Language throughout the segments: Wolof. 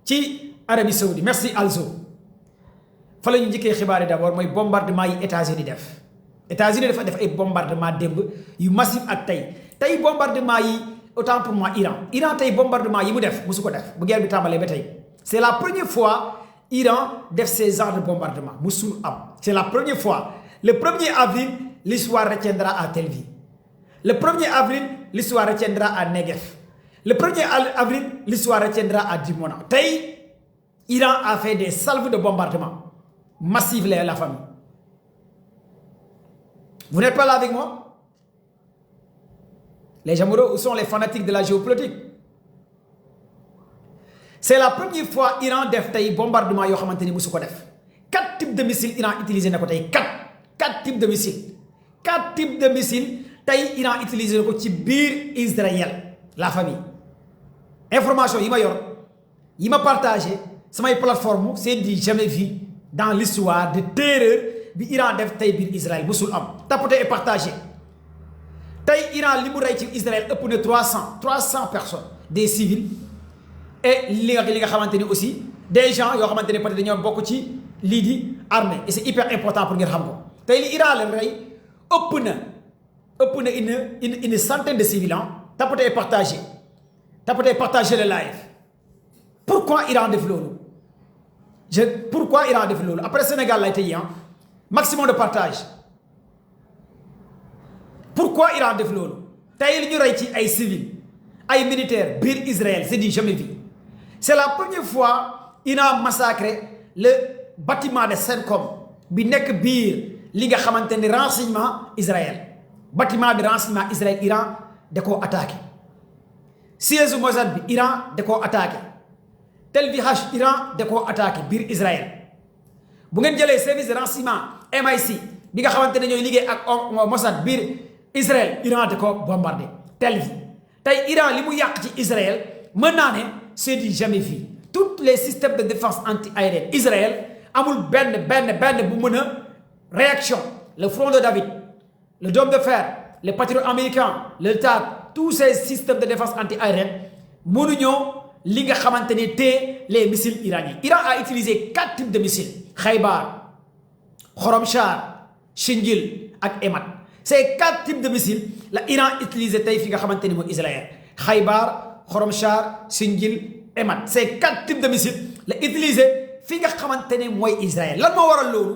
ci Arabie Saoudite merci Alzo fa la ñu njëkkee xibaar yi d'abord mooy bombardement yi États-Unis dafa def ay bombardement démb yu massif ak tey bombardement yi autant pour moi Iran tey bombardement yi mu def musu ko def bu guerre bi tàmbalee ba tey c'est la première fois Iran def ces genres de bombardement musul am c'est la première fois le 1er avril l'histoire retiendra à Tel Aviv le 1er avril l'histoire retiendra à Negev le 1er avril l'histoire retiendra à Dimona tey Iran a fait des salves de bombardement massifs la famille. Vous n'êtes pas là avec moi? Les amoureux, où sont les fanatiques de la géopolitique? C'est la première fois Iran def tey bombardement yoo xamante ni musu ko def 4 types de missiles Iran utilisé na ko tey 4 types de missiles 4 types de missiles tey Iran utilisé na ko ci biir Israël la famille. Information yi ma yor yi ma partagé samay plateforme c'est du jamais vu dans l'histoire de terreur bi Iran def tey biir Israël musul am tapoter et partager tey Iran li mu rey ci Israël ëpp na 300 personnes des civils et li nga xamante ni aussi des gens yoo xamante ne peut-être dañoo bokk ci lii di armée et c'est hyper important pour ngeen xam ko tey li Iran leen rey ëpp na une centaine de civils tapoter et partager le live. Pourquoi Iran def loolu après Sénégal lay tey maximum de partage pourquoi Iran def loolu tey li ñu rey ci ay civils ay militaires biir Israël c'est du jamais vu c'est la première fois Iran massacré le bâtiment de CENTCOM bi nekk biir li nga xamante ni renseignement Israël bâtiment de renseignement Israël Iran da koo attaqué siège Mossad bi Iran da koo attaqué Tel Aviv Iran da koo attaqué biir Israël bu ngeen jëlee service de renseignement MI6 bi nga xamante ne ñooy liggéey ak Mossad biir Israël Iran da ko bombardé Tel Aviv tey Iran li mu yàq ci Israël mën naa ne c'est du jamais vu tous les systèmes de défense anti-aérienne Israël amul benn bu mën a réaction le front de David le dôme de fer les patriotes américains le THAAD tous ces systèmes de défense anti-aérienne mënuñoo li nga xamante ne te les missiles iraniens Iran a utilisé 4 types de missiles Khaybar Khorramshahr Shinjil ak Emat ces 4 types de missiles la Iran utilisé tey fi nga xamante ni mooy Israël Khaybar Khorramshahr Shinjil Emat ces 4 types de missiles la utilisé fi nga xamante ne mooy Israël lan moo waral loolu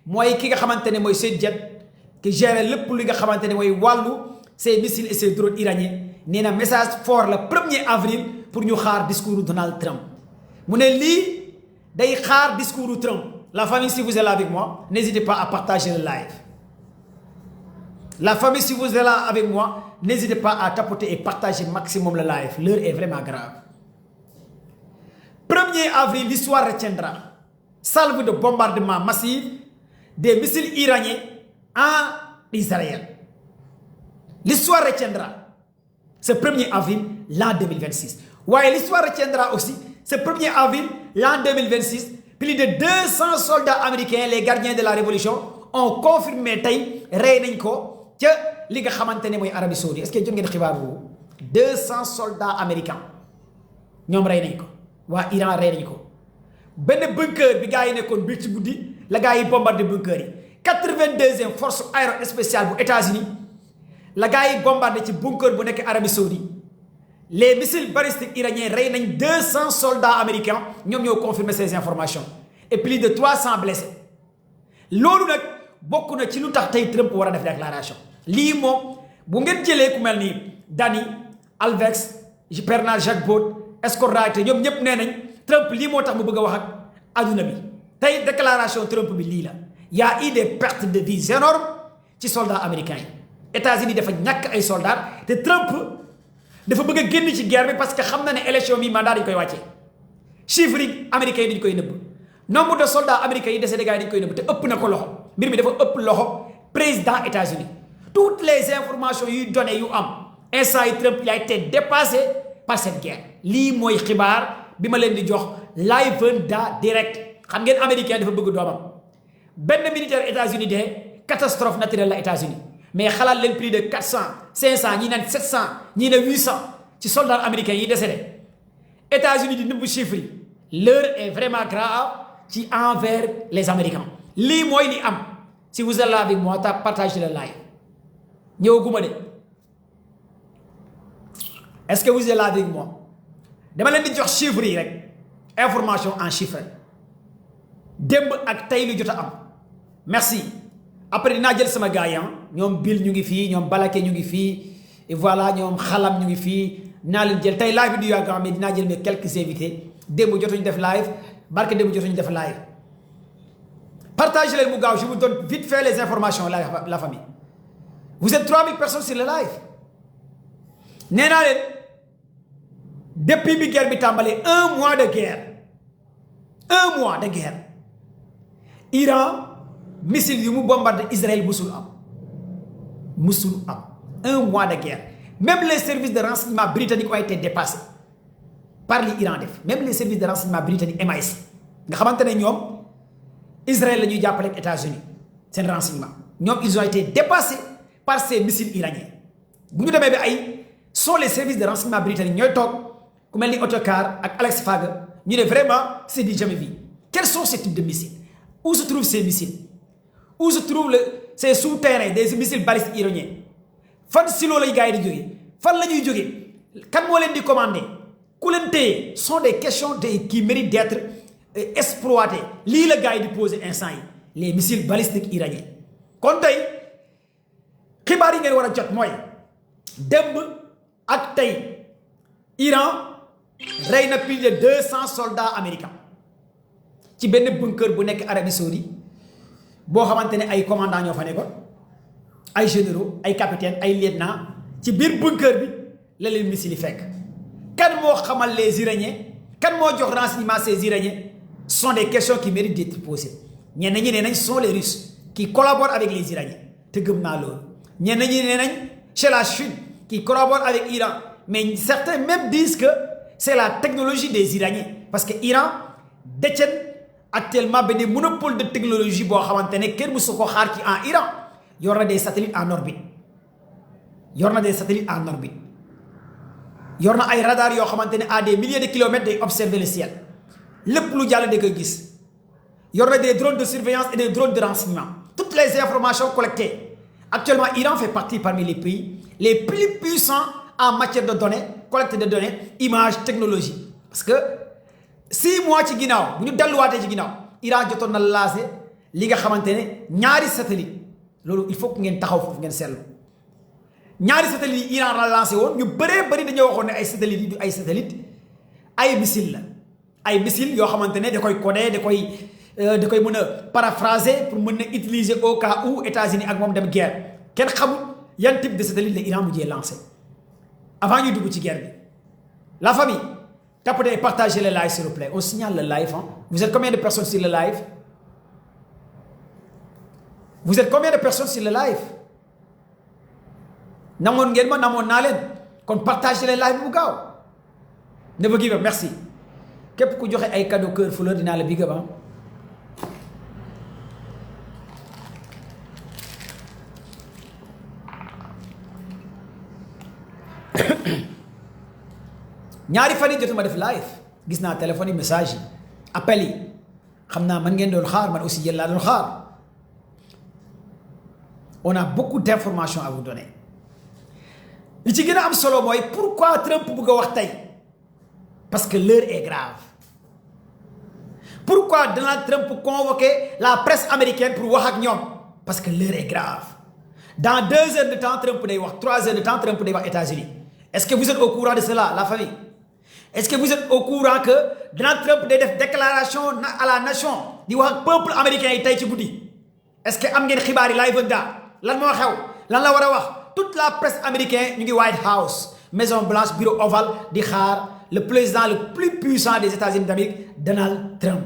mooy ki nga xamante ne mooy seen jet qui gère lépp li nga xamante ne mooy wàllu ces missiles et ces drones iraniens nee na message fort le 1er avril pour ñu xaar discours Donald Trump mu ne lii day xaar discours Trump la famille si vous êtes là avec moi n'hésitez pas à partager le live la famille si vous êtes là avec moi n'hésitez pas à tapoter et partager maximum le live l'heure est vraiment grave 1er avril l'histoire retiendra salve de bombardement massif des missiles iraniens en Israël l'histoire retiendra ce 1er avril l'an 2026 waaye l'histoire retiendra aussi ce 1er avril l'an 2026 plus de 200 soldats américains les gardiens de la révolution ont confirmé tey rey nañ ko ca li nga xamante ne mooy Arabie Saoudite est-ce que jot ngeen xibaar boobu 200 soldats américains ñoom rey nañ ko waa Iran rey nañ ko benn bunker bi gars yi nekkoon biir ci guddi la gars yi bombardé bunker yi 82e force aérospéciale bu États-Unis la gars yi bombardé ci bunker bu nekk Arabie Saoudite les missiles balistiques iraniens rey nañ 200 soldats américains ñoom ñoo confirmé ces informations et plus de 300 blessés loolu nag bokk na ci lu tax tey Trump war a def déclaration lii moom bu ngeen jëlee ku mel ni Dani Alvex Bernard Jacques Scott Wright ñoom ñëpp nee nañ Trump lii moo tax mu bëgg a wax ak adduna bi tey déclaration Trump bi lii la y a eu des pertes de vies énormes ci soldats américains yi États-Unis dafa ñàkk ay soldats te Trump dafa bëgg a génn ci guerre bi parce que xam na ne élection bi mandat dañ koy wàccee chiffres yi américains yi dañ koy nëbb nombre de soldats américains yi décédé gars yi dañ koy nëbb te ëpp na ko loxo mbir mi dafa ëpp loxo président États-Unis toutes les informations yuy données yu am instant yi Trump il a été dépassé par cette guerre lii mooy xibaar bi ma leen di jox live da direct xam ngeen américain dafa bëgg doomam benn militaire États-Unis de catastrophe naturelle la États-Unis mais xalaat leen plus de 400 500 ñi naan 700 ñi ne 800 ci soldats américains yi décédé États-Unis di nëbb chiffres yi l'heure est vraiment grave ci envers les Américains lii mooy li am si vous êtes là avec moi partagez le live ñëwaguma de est-ce que vous êtes là avec moi dama leen di jox chiffres yi rek information en chiffres démb ak tey lu jot a am merci après dinaa jël sama gars yi ñoom Bill ñu ngi fii ñoom Balake ñu ngi fii et voilà ñoom xalam ñu ngi fii dinaa leen jël tey live bi du yàgg mais dinaa jël mes quelques invités démb jotuñu def live barke démb jotuñu def live partagez leen mu gaaw je vous donne vite fait les informations la famille vous êtes 3000 personnes sur le live nee naa leen depuis bi guerre bi tàmbalee 1 mois de guerre Iran missile yu mu bombardé Israël musul am 1 mois de guerre même les services de renseignement britanniques ont été dépassés par li Iran def même les services de renseignement britanniques MI6 nga xamante ne ñoom Israël la ñuy jàppale ak États-Unis seen renseignement ñoom ils ont été dépassés par ces missiles iraniens bu ñu demee ba ay sont les services de renseignement britanniques ñooy toog ku mel ni Otokar ak Alex Fager ñu ne vraiment c'est du jamais vu quels sont ces types de missiles où se trouvent ces missiles où se trouvent ces souterrains des missiles balistiques iraniens fan silo lay gars yi di jógee fan la ñuy jógee kan moo leen di commandé ku leen téye sont des questions qui méritent d'être exploitées lii la gars yi di poser instant yi les missiles balistiques iraniens kon tey xibaar yi ngeen war a jot mooy démb ak tey Iran rey na plus de 200 soldats américains ci benn bunker bu nekk Arabie Saoudite boo xamante ne ay commandants ñoo fa nekkoon ay généraux ay capitaines ay lieutenants ci biir bunker bi la leen missile yi fekk kan moo xamal les Iraniens kan moo jox renseignement ces Iraniens sont des questions qui méritent d'être posées ñenn ñi nee nañ sont les Russes qui collaborent avec les Iraniens te gëm naa loolu ñenn ñi nee nañ c'est la Chine qui collabore avec Iran mais certains même disent que c'est la technologie des Iraniens parce que Iran détient actuellement benn monopole de technologie boo xamante ne kenn mësu ko xaar ci en Iran yor na des satellites en orbite yor na ay radars yoo xamante ne à des milliers de kilomètres day observer le ciel lépp lu jàll da koy gis yor na des drones de surveillance et des drones de renseignement toutes les informations collectées actuellement Iran fait partie parmi les pays les plus puissants en matière de données collecte de données images technologie parce que 6 mois ci ginnaaw bu ñu delluwaatee ci ginnaaw Iran jotoon na lancé li nga xamante ne ñaari satellite loolu il faut que ngeen taxaw foofu ngeen seetlu ñaari satellite yi Iran la lancé woon ñu bëree bëri dañoo waxoon ne ay satellite yi du ay satellite ay missile la ay missile yoo xamante ne da koy codé da koy mën a paraphraser pour mën a utiliser au cas où États-Unis ak moom dem guerre kenn xamul yan type de satellite la Iran mujjee lancé avant ñu dugg ci guerre bi la famille tapez et partagez le live s'il vous plaît on signale le live vous êtes combien de personnes sur le live namoon ngeen ma namoon naa leen kon partagez le live bu gaaw never give up merci képp ku joxe ay cadeau cœur fleur dinaa la big up ñaari fan yi jotuma def live gis naa téléphone yi message yi appel yi xam naa man ngeen doon xaar man aussi yéen laa doon xaar on a beaucoup d'informations à vous donner li ci gën a am solo mooy pourquoi Trump bëgg a wax tey parce que l'heure est grave pourquoi Donald Trump convoqué la presse américaine pour wax ak ñoom parce que l'heure est grave dans 2 heures de temps Trump day wax 3 heures de temps Trump day wax États-Unis est-ce que vous êtes au courant de cela la famille est-ce que vous êtes au courant que Donald Trump day def déclaration à la nation di wax ak peuple américain yi tey ci guddi est-ce que am ngeen xibaar yi live lan moo xew lan la war a wax toute la presse américaine ñu ngi White House Maison Blanche bureau ovale di xaar le président le plus puissant des États-Unis d'Amérique Donald Trump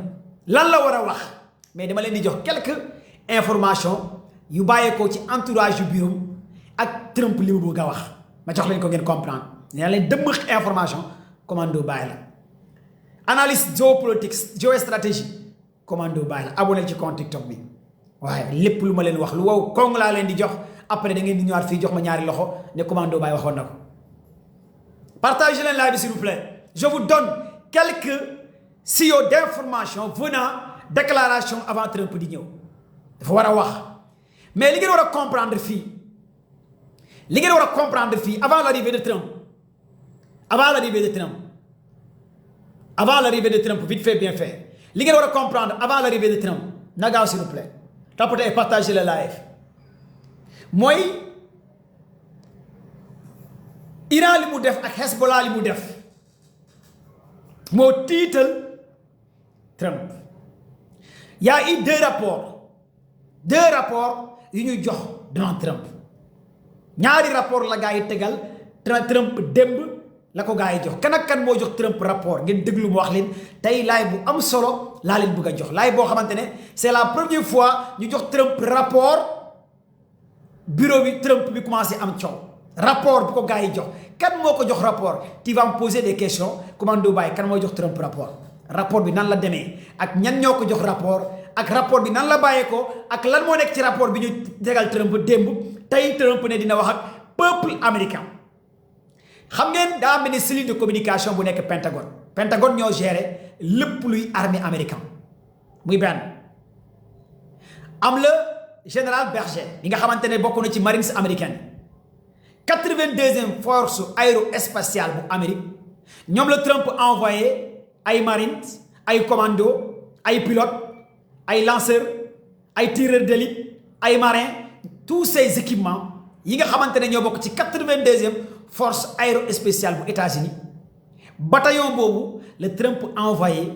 lan la war a wax mais dama leen di jox quelques informations yu bàyyeekoo ci entourage yu bureau ak Trump li mu bëgg a wax ma jox leen ko ngeen comprendre nee leen dëmm information commando bàyyi la analyse géopolitique géostratégie commando bàyyi la abonné ci compte TikTok bi waaye lépp lu ma leen wax lu wow kong laa leen di jox après da ngeen di ñëwaat fii jox ma ñaari loxo ne commando bàyyi waxoon na ko partagez leen live bi s'il vous plaît je vous donne quelques CEO d'information venant déclaration avant Trump di ñëw dafa war a wax mais li ngeen war a comprendre fii avant l'arrivée de Trump vite fait bien fait li ngeen war a comprendre avant l'arrivée de Trump na gaaw s'il vous plaît tapoter et partager le live mooy Iran li mu def ak Hezbollah li mu def moo tiital Trump. Il y a eu deux rapports yu ñu jox Donald Trump ñaari rapport la gaa yi tegal Trump démb la ko gaa yi jox kan ak kan moo jox Trump rapport ngeen déglu mu wax leen tey laay bu am solo laa leen bëgg a jox laay boo xamante ne c'est la première fois ñu jox Trump rapport bureau bi Trump bi commencé am coow rapport bu ko gaa yi jox kan moo ko jox rapport tu vas me poser des questions commando Baye kan moo jox Trump rapport bi nan la demee ak ñan ñoo ko jox rapport ak rapport bi nan la bàyyee ko ak lan moo nekk ci rapport bi ñu tegal Trump démb tey Trump ne dina wax ak peuple américain xam ngeen daa am benn cellule de communication bu nekk Pentagone ñoo géré lépp luy armée américain muy benn am la général Berger bi nga xamante ne bokk na ci marines américaine 82e force aérospatiale bu Amérique ñoom la Trump envoyé ay marines ay commando ay pilotes ay lanceurs ay tireurs d'élite ay marins tous ces équipements yi nga xamante ne ñoo bokk ci 82e force aérospatiale bu États-Unis bataillon boobu le Trump envoyé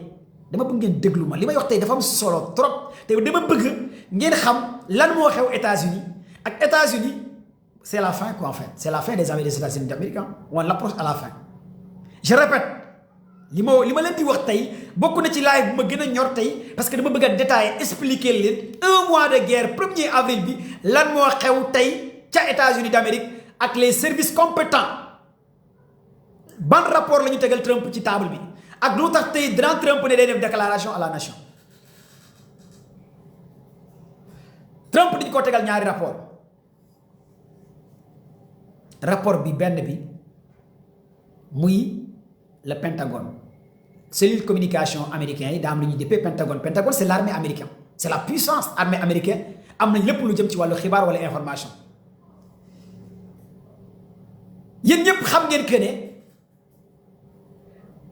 dama bëgg ngeen déglu ma li may wax tey dafa am solo trop te dama bëgg ngeen xam lan moo xew États-Unis ak États-Unis c'est la fin quoi en fait c'est la fin des États-Unis d'Amérique on l'approche à la fin je répète li ma leen di wax tey bokk na ci live bu ma gën a ñor tey parce que dama bëgg a détailler expliquer leen un mois de guerre 1er avril bi lan moo xew tey ca États-Unis d'Amérique ak les services compétents ban rapport la ñu tegal Trump ci table bi ak lu tax tey Donald Trump ne day def déclaration à la nation Trump dañu ko tegal ñaari rapport bi benn bi muy le Pentagone cellule communication américain yi daa am lu ñuy jëppee Pentagone c'est l'armée américaine c'est la puissance armée américaine am nañ lépp lu jëm ci wàllu xibaar wala information yéen ñëpp xam ngeen que ne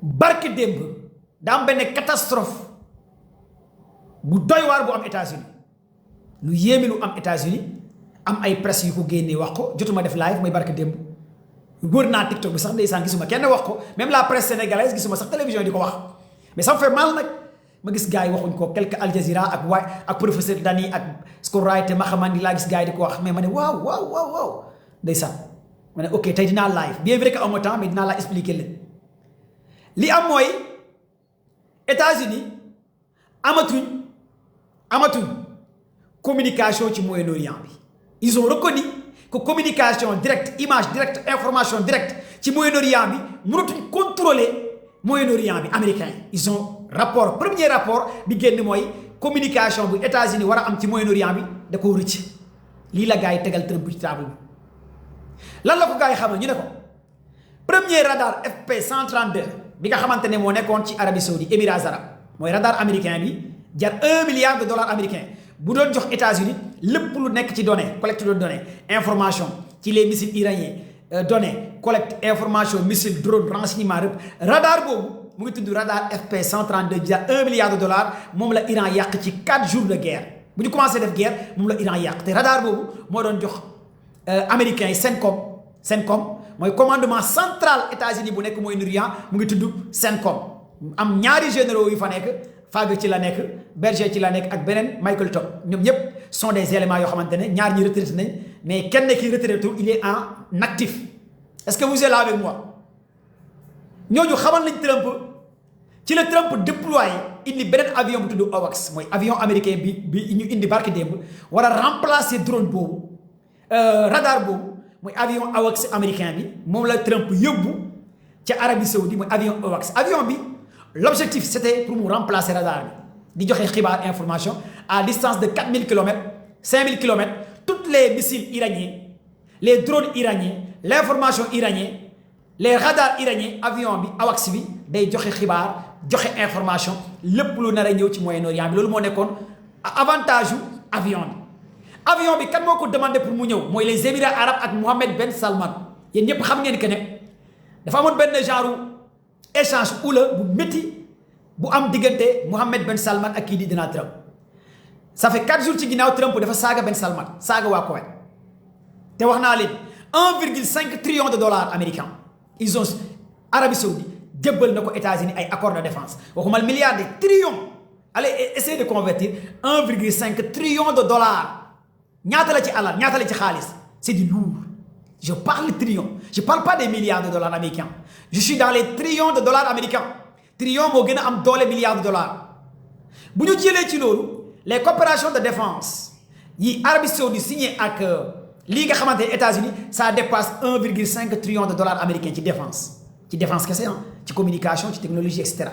barke démb daa am benn catastrophe bu doy waar bu am États-Unis lu yéeme lu am États-Unis am ay presse yu ko génnee wax ko jotuma def live mooy barke démb wër naa TikTok bi sax ndeysaan gisuma kenn wax ko même la presse sénégalaise gisuma sax télévision di ko wax mais ça me fait mal nag ma gis gars yi waxuñ ko quelque Al Jazeera ak professeur Dani ak Scoray te ma xamante ni laa gis gars yi di ko wax mais ma ne waaw ndeysaan ma ne ok tey dinaa live bien vrai que amoo temps mais dinaa la expliquer leen li am mooy États-Unis amatuñ communication ci Moyen-Orient bi ils ont reconnu que communication directe image directe information directe ci Moyen-Orient bi mënatuñ contrôler Moyen-Orient bi américain ils ont premier rapport bi génn mooy communication bu États-Unis war a am ci Moyen-Orient bi da koo rëcc lii la gars yi tegal Trump ci table bi lan la ko gars yi xamal ñu ne ko premier radar FP 132 bi nga xamante ne moo nekkoon ci Arabie Saoudite Émirats arabes mooy radar américain bi jar $1 milliard américain bu doon jox États-Unis lépp lu nekk ci données collecte de données information ci les missiles iraniens données collecte information missile drone renseignement rëpp radar boobu mu ngi tudd radar FP 132 jar $1 milliard moom la Iran yàq ci 4 jours de guerre bu ñu commencé def guerre moom la Iran yàq te radar boobu moo doon jox américains yi CENTCOM mooy commandement central États-Unis bu nekk Moyen-Orient mu ngi tudd CENTCOM am ñaari généraux yu fa nekk Fagg ci la nekk Berger ci la nekk ak beneen Michael Top ñoom ñëpp sont des éléments yoo xamante ne ñaar ñi retraité nañ mais kenn ki retraité il est en actif est-ce que vous êtes là avec moi ñooñu xamal nañ Trump ci la Trump déployé indi beneen avion bu tudd AWACS mooy avion américain bi ñu indi barki démb war a remplacer drone boobu radar boobu mooy avion AWACS américain bi moom la Trump yóbbu ca Arabie Saoudite mooy avion AWACS avion bi l'objectif c'était pour mu remplacer radar bi di joxe xibaar information à distance de 4000 km 5000 km tous les missiles iraniens les drones iraniens l'information iranienne les radars iraniens avion bi AWACS bi day joxe xibaar joxe information lépp lu nar a ñëw ci Moyen-Orient bi loolu moo nekkoon avantage avion bi. avion bi kan moo ko demandé pour mu ñëw mooy les Émirats arabes ak Mohammed Ben Salman yéen ñëpp xam ngeen que ne dafa amoon benn genre échange oula bu métti bu am diggante Mohammed Ben Salman ak kii di Donald Trump. ça fait 4 jours ci ginnaaw Trump dafa saaga Ben Salman saaga waa Koweït te wax naa leen 1,5 trillion de dollars américains ils ont Arabie Saoudite jébbal na ko États-Unis ay accord de défense waxuma milliards de trillions allez essayer de convertir 1,5 trillion de dollars ñaata la ci alal ñaata la ci xaalis c'est du lourd je parle trillions je parle pas des milliards de dollars américains je suis dans les trillions de dollars américains trillion moo gën a am doole milliards de dollars bu ñu jëlee ci loolu les coopérations de défense yi Arabie Saoudite signé ak lii nga xamante ne États-Unis ça dépasse 1,5 trillion de dollars américains ci défense kese ci communication ci technologie et cetera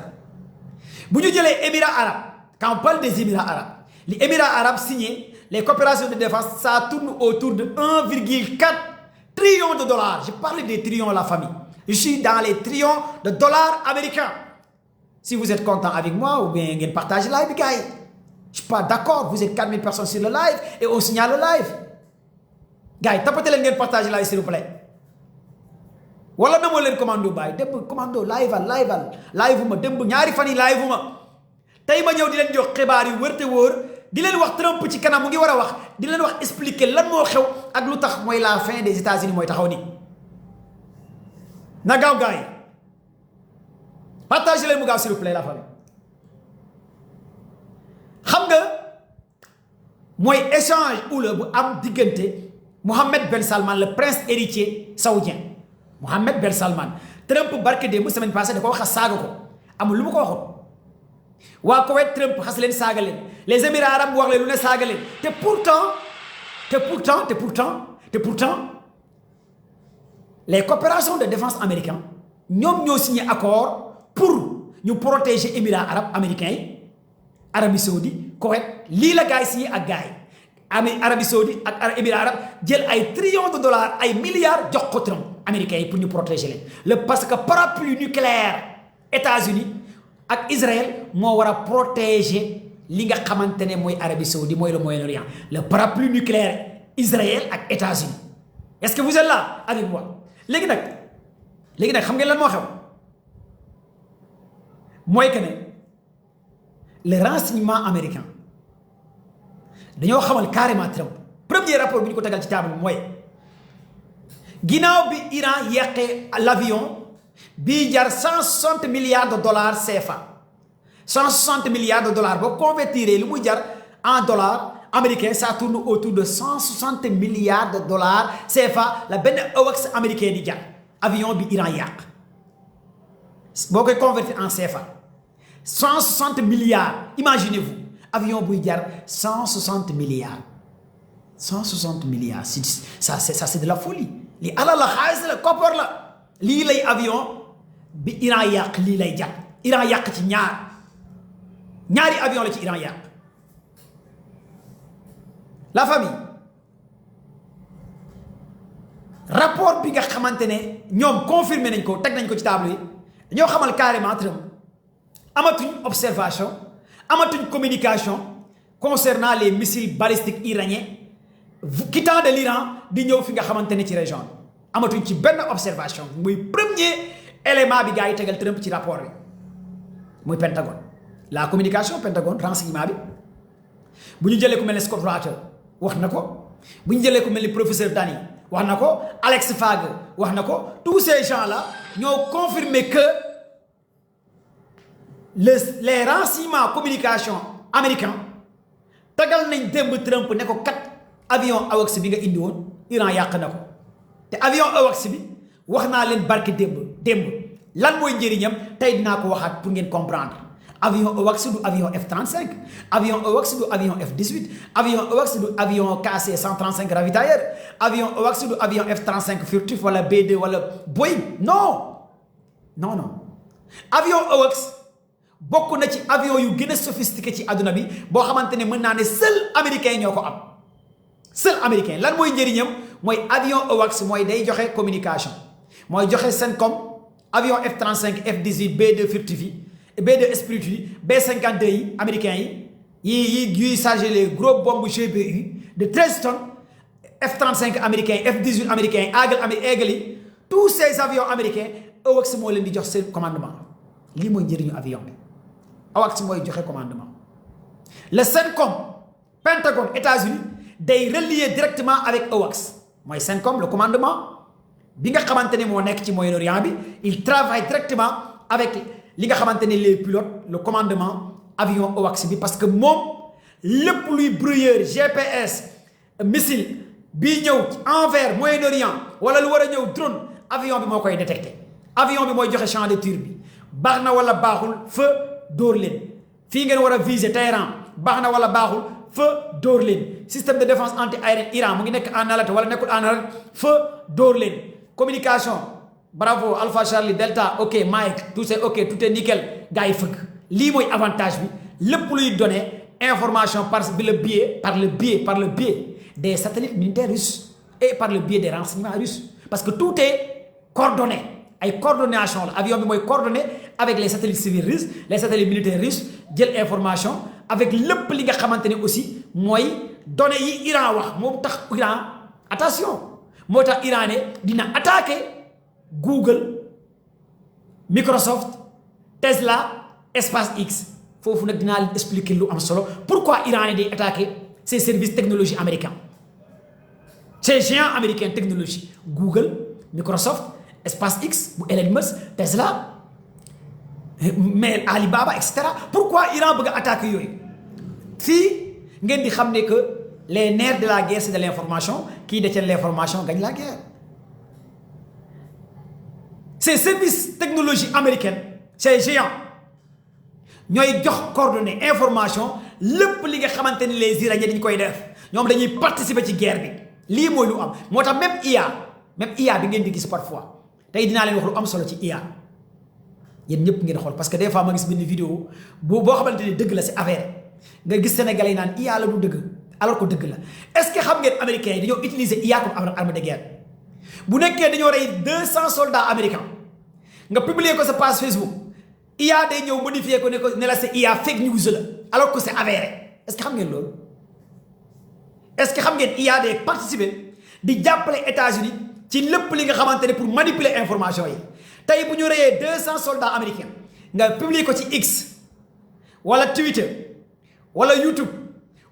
bu ñu jëlee Émirats arabes quand on parle des Émirats arabes les Émirats arabes signé les coopérations de défense ça tourne autour de 1,4 trillion de dollars je parle des trillions la famille je suis dans les trillions de dollars américains si vous êtes content avec moi ou bien ngeen partage live bi gars yi je suis pas d'accord vous êtes 4000 personnes sur le live et on signale le live gars yi tapate leen ngeen partage live s'il vous plaît wala na moo leen commando bàyyi démb commando live ma démb ñaari fan yi live ma tey ma ñëw di leen jox xibaar yu wër te wóor di leen wax Trump ci kanam mu ngi war a wax di leen wax expliquer lan moo xew ak lu tax mooy la fin des États-Unis mooy taxaw ni na gaaw gars yi partage leen mu gaaw s'il vous plaît la famille xam nga mooy échange oula bu am diggante Mohammed Ben Salman le prince héritier saoudien Mohammed Ben Salman Trump barke démb semaine passée da ko wax saaga ko amul lu mu ko waxoon waa Koweït Trump xas leen saaga leen les Émirats arabes wax leen lu ne saaga leen te pourtant les coopérations de défense américains ñoom ñoo signé accord pour ñu protéger Émirats arabes américains yi Arabie Saoudite Koweït lii la gars yi signé ak gars yi Arabie Saoudite ak Émirats arabes jël ay trillions de dollars ay milliards jox ko Trump américains yi pour ñu protéger leen parce que parapluie nucléaire États-Unis ak Israël moo war a protéger li nga xamante ne mooy Arabie Saoudite mooy le Moyen-Orient le parapluie nucléaire Israël ak États-Unis est-ce que vous êtes là avec moi léegi nag xam ngeen lan moo xew mooy que ne le renseignement américain dañoo xamal carrément Trump premier rapport bu ñu ko tegal ci table mooy ginnaaw bi Iran yàqee l'avion bii jar 160 milliards de dollars CFA 160 milliards de dollars boo convertir lu muy jar en dollars américains ça tourne autour de 160 milliards de dollars CFA la benn AWACS américain di jar avion bi Iran yàq boo koy convertir en CFA 160 milliards imaginez-vous avion buy jar 160 milliards ça c'est de la folie li alal la xaalis la koppar la lii lay avion bi Iran yàq lii lay jar Iran yàq ci ñaari avion la ci Iran yàq la famille rapport bi nga xamante ne ñoom confirmé nañ ko teg nañ ko ci table yi dañoo xamal carrément Trump amatuñ observation amatuñ communication concernant les missiles balistiques iraniens quittant de l'Iran di ñëw fi nga xamante ne ci région bi amatuñ ci benn observation muy premier élément bi gars yi tegal Trump ci rapport bi muy Pentagone la communication Pentagone renseignement bi bu ñu jëlee ku mel ne Scott Ratter wax na ko bu ñu jëlee ku mel ni professeur Dani wax na ko Alex Fagg wax na ko tous ces gens là ñoo confirmé que les renseignements communication américains tegal nañ démb Trump ne ko kat avion AWACS bi nga indi woon Iran yàq na ko te avion AWACS bi wax naa leen barki démb lan mooy njëriñam tey dinaa ko waxaat pour ngeen comprendre avion AWACS du avion F-35 avion AWACS du avion F-18 avion AWACS du avion KC-135 ravitailleur avion AWACS du avion F-35 furtif wala B-2 wala Boeing non avion AWACS bokk na ci avion yu gën a sophistiqué ci àdduna bi boo xamante ne mën naa ne seul américain ñoo ko am seul américain lan mooy njëriñam mooy avion AWACS mooy day joxe communication mooy joxe CENTCOM avion F-35 F-18 B-2 furtif yi B2 Spirit B-52 yi américains yi yuy chargé les gros bombes GBU de 13 tonnes F-35 américains F-18 américains Eagle yi tous ces avions américains AWACS moo leen di jox seen commandement lii mooy njëriñu avion bi AWACS mooy joxe commandement le CENTCOM Pentagone États-Unis day relier directement avec AWACS mooy CENTCOM le commandement bi nga xamante ne moo nekk ci Moyen-Orient bi il travaille directement avec li nga xamante ne les pilotes le commandement avion AWACS bi parce que moom lépp luy brouilleur GPS missile bii ñëw envers Moyen-Orient wala lu war a ñëw drone avion bi moo koy détecté avion bi mooy joxe champ de tir bi baax na wala baaxul feu dóor leen fii ngeen war a viser Téhéran baax na wala baaxul feu dóor leen système de défense anti-aérienne Iran mu ngi nekk en alerte wala nekkul en alerte feu dóor leen communication bravo Alpha Charlie Delta ok Mike tout c'est ok tout est nickel gars yi fëgg lii mooy avantage bi lépp luy donner information par le biais des satellites militaires russes et par le biais des renseignements russes parce que tout est coordonné ay coordination la avion bi mooy coordonné avec les satellites civils russes les satellites militaires russes jël information avec lépp li nga xamante ne aussi mooy données yi Iran wax moom tax Iran attention moo tax Iran ne dina attaquer Google Microsoft Tesla SpaceX foofu nag dinaa leen expliquer lu am solo pourquoi Iran ne day attaquer ces services technologie américains ces géants américains technologie Google Microsoft SpaceX bu Elon Musk Tesla mais Alibaba et cetera pourquoi Iran bëgg a attaquer yooyu fii ngeen di xam ne que les nerfs de la guerre c'est de l'information qui détient l'information gagne la guerre ces services technologie américaines ces géants ñooy jox coordonnées information lépp li nga xamante ni les Iraniens dañ koy def ñoom dañuy participer ci guerre bi lii mooy lu am moo tax même IA bi ngeen di gis parfois tey dinaa leen wax lu am solo ci IA yéen ñëpp ngeen xool parce que des fois ma gis benn vidéo boo xamante ni dëgg la c'est avéré nga gis sénégalais yi naan IA la du dëgg alors que dëgg la est-ce que xam ngeen américains yi dañoo utiliser IA comme arme de guerre bu nekkee dañoo rey 200 soldats américains nga publier ko sa page Facebook IA day ñëw modifier ko ne la c'est IA fake news la alors que c'est avéré est-ce que xam ngeen loolu est-ce que xam ngeen IA day participer di jàppale États-Unis ci lépp li nga xamante ne pour manipuler information yi tey bu ñu reyee 200 soldats américains nga publier ko ci X wala Twitter wala YouTube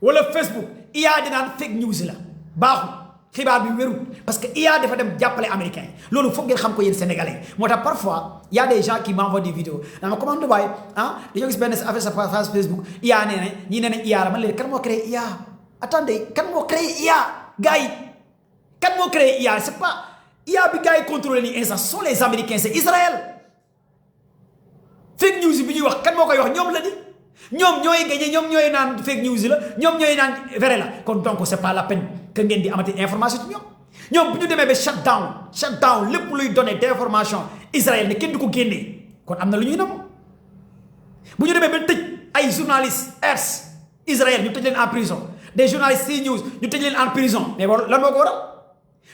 wala Facebook IA di naan fake news la baaxul xibaar bi wérul parce que IA dafa dem jàppale américains yi loolu foog ngeen xam ko yéen sénégalais moo tax parfois y a des gens qui m'envoient des vidéos naa ma commande Dubaï dañoo gis benn affaire sa page Facebook IA nee na ñii nee nañ IA la man leen kan moo créé IA attendez kan moo créé IA gars yi kan moo créé IA c'est pas IA bi gars yi contrôlé nii instant ce sont les Américains c'est Israël fake news bi ñuy wax kan moo koy wax ñoom la di ñoom ñooy gagné ñoom ñooy naan fake news la ñoom ñooy naan vrai la kon donc c'est pas la peine que ngeen di amati information ci ñoom bu ñu demee ba shutdown lépp luy donné d'information Israël ne kenn du ko génnee kon am na lu ñuy nam bu ñu demee ba tëj ay journalistes ers Israël ñu tëj leen en prison des journalistes CNews ñu tëj leen en prison mais lan moo ko waral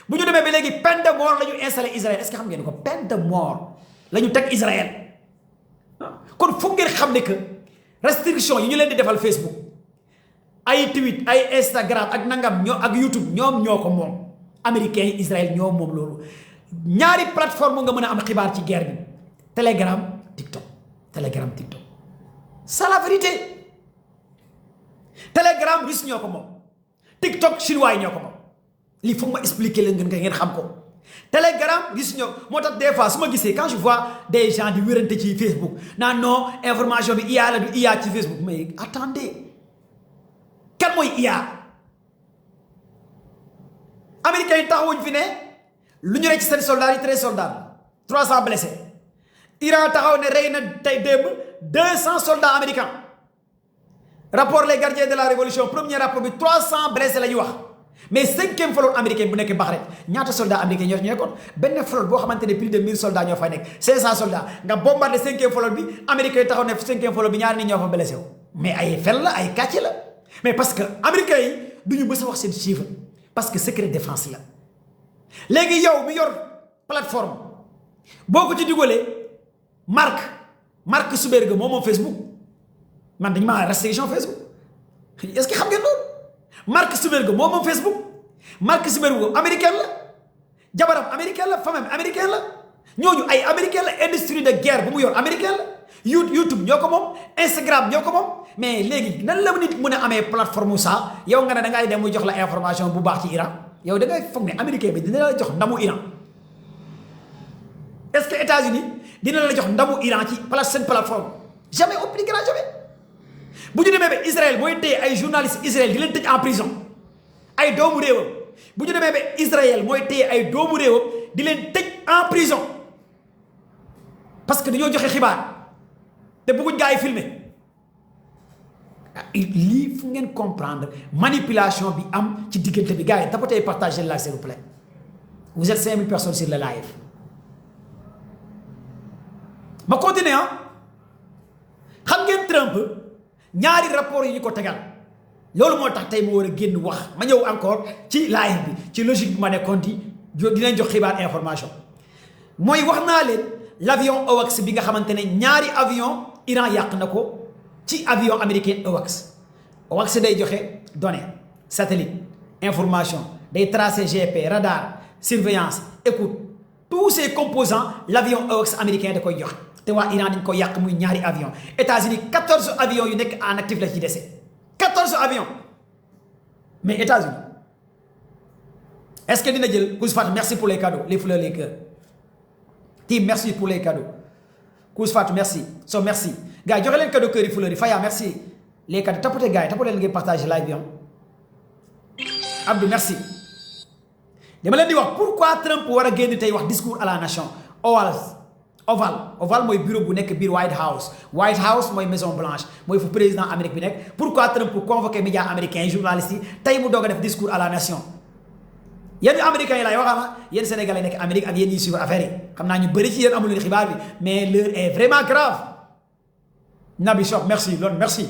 bu ñu demee ba léegi peine de mort la ñu installé Israël est-ce que xam ngeen ko peine de mort la ñu teg Israël kon foog ngeen xam ne que restriction yi ñu leen di defal Facebook ay tweet ay Instagram ak nangam ñoo ak YouTube ñoom ñoo ko moom américains yi Israël ñoo moom loolu ñaari plateforme nga mën a am xibaar ci guerre bi Telegram TikTok c'est la vérité Telegram russe ñoo ko moom TikTok chinois yi ñoo ko moom lii foog ma expliquer leen ngeen xam ko Telegram russe ñoo moo tax des fois su ma gisee quand je vois des gens di wérante ci Facebook naan non information bi IA la du IA ci Facebook mais attendez kan mooy IA américains yi taxawuñ fi ne lu ñu rey ci seen soldats yi 13 soldats 300 blessés Iran taxaw ne rey na tey démb 200 soldats américains rapport les gardiens de la révolution premier rapport bi 300 blessés la ñuy wax mais 5e flotte américain bu nekk Bahreïn ñaata soldats américains ñoo nekkoon benn flotte boo xamante ne plus de 1000 soldats ñoo fay nekk 500 soldats nga bombardé 5e flotte bi américains yi taxaw ne 5e flotte bi ñaari nit ñoo fa blessé wu mais ay fel la ay kàcce la mais parce que américains yi du ñu mës a wax seen chiffre parce que secret défense la léegi yow mi yor plateforme boo ko ci dugalee marque Mark Zuckerberg moom Facebook man dañu maa restriction Facebook est-ce que xam ngeen loolu Mark Zuckerberg moom Facebook Mark Zuckerberg américain la jabaram américain la famille américain la ñooñu ay américain la industrie de guerre bu mu yor américain la YouTube ñoo ko moom Instagram ñoo ko moom mais léegi nan la nit mën a amee plateforme ça yow nga ne da ngay dem mu jox la information bu baax ci Iran yow da ngay foog ne américain bi dina la jox ndamu Iran est-ce que États-Unis dina la jox ndamu Iran ci seen plateforme jamais au plus grand jamais bu ñu demee ba Israël mooy téye ay journalistes Israël di leen tëj en prison ay doomu réewam bu ñu demee ba Israël mooy téye ay doomu réewam di leen tëj en prison parce que dañoo joxe xibaar te bëgguñ gaa yi filmer lii fu ngeen comprendre manipulation bi am ci diggante bi gars yi tapotez partagez la s'il vous plaît vous êtes 5000 personnes sur le live ma continuer xam ngeen Trump ñaari rapport yi ñu ko tegal loolu moo tax tey mu war a génn wax ma ñëw encore ci live bi ci logique bi ma nekkoon di dinañ jox xibaar information mooy wax naa leen l'avion AWACS bi nga xamante ne ñaari avion Iran yàq na ko ci avion américain AWACS day joxe données satellite information day tracer GP radar surveillance écoute tous ces composants l'avion AWACS américain da koy joxe te waa Iran dañ ko yàq muy ñaari avion États-Unis 14 avions yu nekk en actif la ci dese 14 avions mais États-Unis est-ce que dina jël Kousfat merci pour les cadeaux les fleurs les cœurs team merci pour les cadeaux Kousfat merci merci gars yi joxe leen cadeau cœur yi fleurs yi Faya merci les cadeaux tapote gars yi tapote leen ngeen partage live bi Abdou merci dama leen di wax pourquoi Trump war a génn tey wax discours à la nation Oval mooy bureau bu nekk biir White House mooy Maison Blanche mooy fu président Amérique bi nekk pourquoi Trump pour convoquer médias américains journalistes yi tey mu doog a def discours à la nation yéen américains yi laay waxama yéen sénégalais nekk Amérique ak yéen ñuy suivre affaire yi xam naa ñu bëri ci yéen amul leen xibaar bi mais l'heure est vraiment grave Nabi Shop merci loolu merci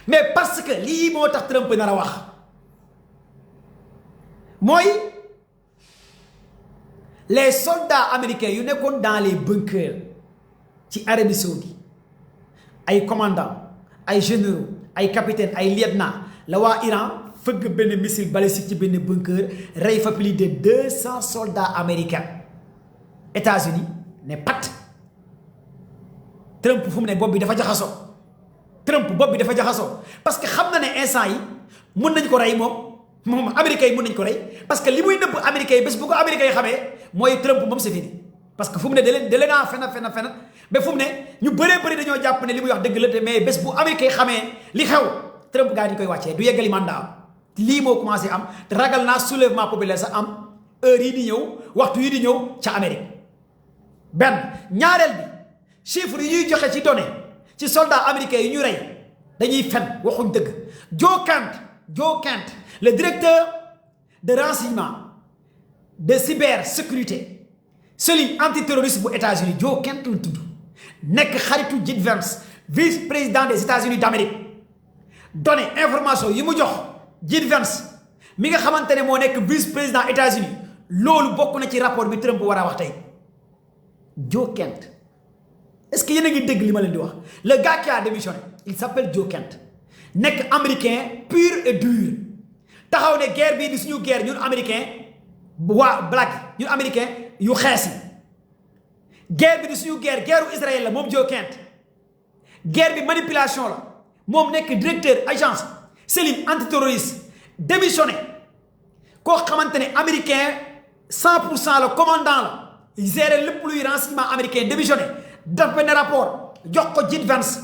mais parce que lii moo tax Trump nar a wax mooy les soldats américains yu nekkoon dans les bunkers ci Arabie Saoudite ay commandants ay généraux ay capitaines ay lieutenants la waa Iran fëgg benn missile balistique ci benn bunker rey fa plus de 200 soldats américains États-Unis ne pat Trump fu mu ne bopp bi dafa jaxasoo parce que xam na ne instant yi mun nañ ko rey moom américains yi mun nañ ko rey parce que li muy nëbb américains yi bés bu ko américains yi xamee mooy Trump moom c'est fini parce que fu mu ne da leen a fen ba fu mu ne ñu bëree bëri dañoo jàpp ne li muy wax dëgg la te mais bés bu américains yi xamee li xew Trump gars yi dañu koy wàccee du yeggali mandat am lii moo commencé am te ragal naa soulèvement populaire sax am heure yi di ñëw waxtu yi di ñëw ca Amérique benn ñaareel bi chiffre yi ñuy joxe ci données ci soldats américains yi ñu rey dañuy fen waxuñ dëgg Joe Kent le directeur de renseignement de cybersécurité cellule antiterroriste bu États-Unis Joe Kent la tudd nekk xaritu JD Vance vice-président des États-Unis d'Amérique données information yi mu jox JD Vance mi nga xamante ne moo nekk vice-président États-Unis loolu bokk na ci rapport bi Trump war a wax tey Joe Kent est-ce que yéen a ngi dégg li ma leen di wax le gars qui a démissionné il s'appelle Joe Kent nekk américain pur et dur taxaw ne guerre bii di suñu guerre ñun américain waa black ñun américain yu xees yi guerre bi di suñu guerre Israël la moom Joe Kent guerre bi manipulation la moom nekk directeur agence cellule antiterroriste démissionné koo xamante ne américain 100% la commandant la gérer lépp luy renseignement américain démissionné def benn rapport jox ko JD Vance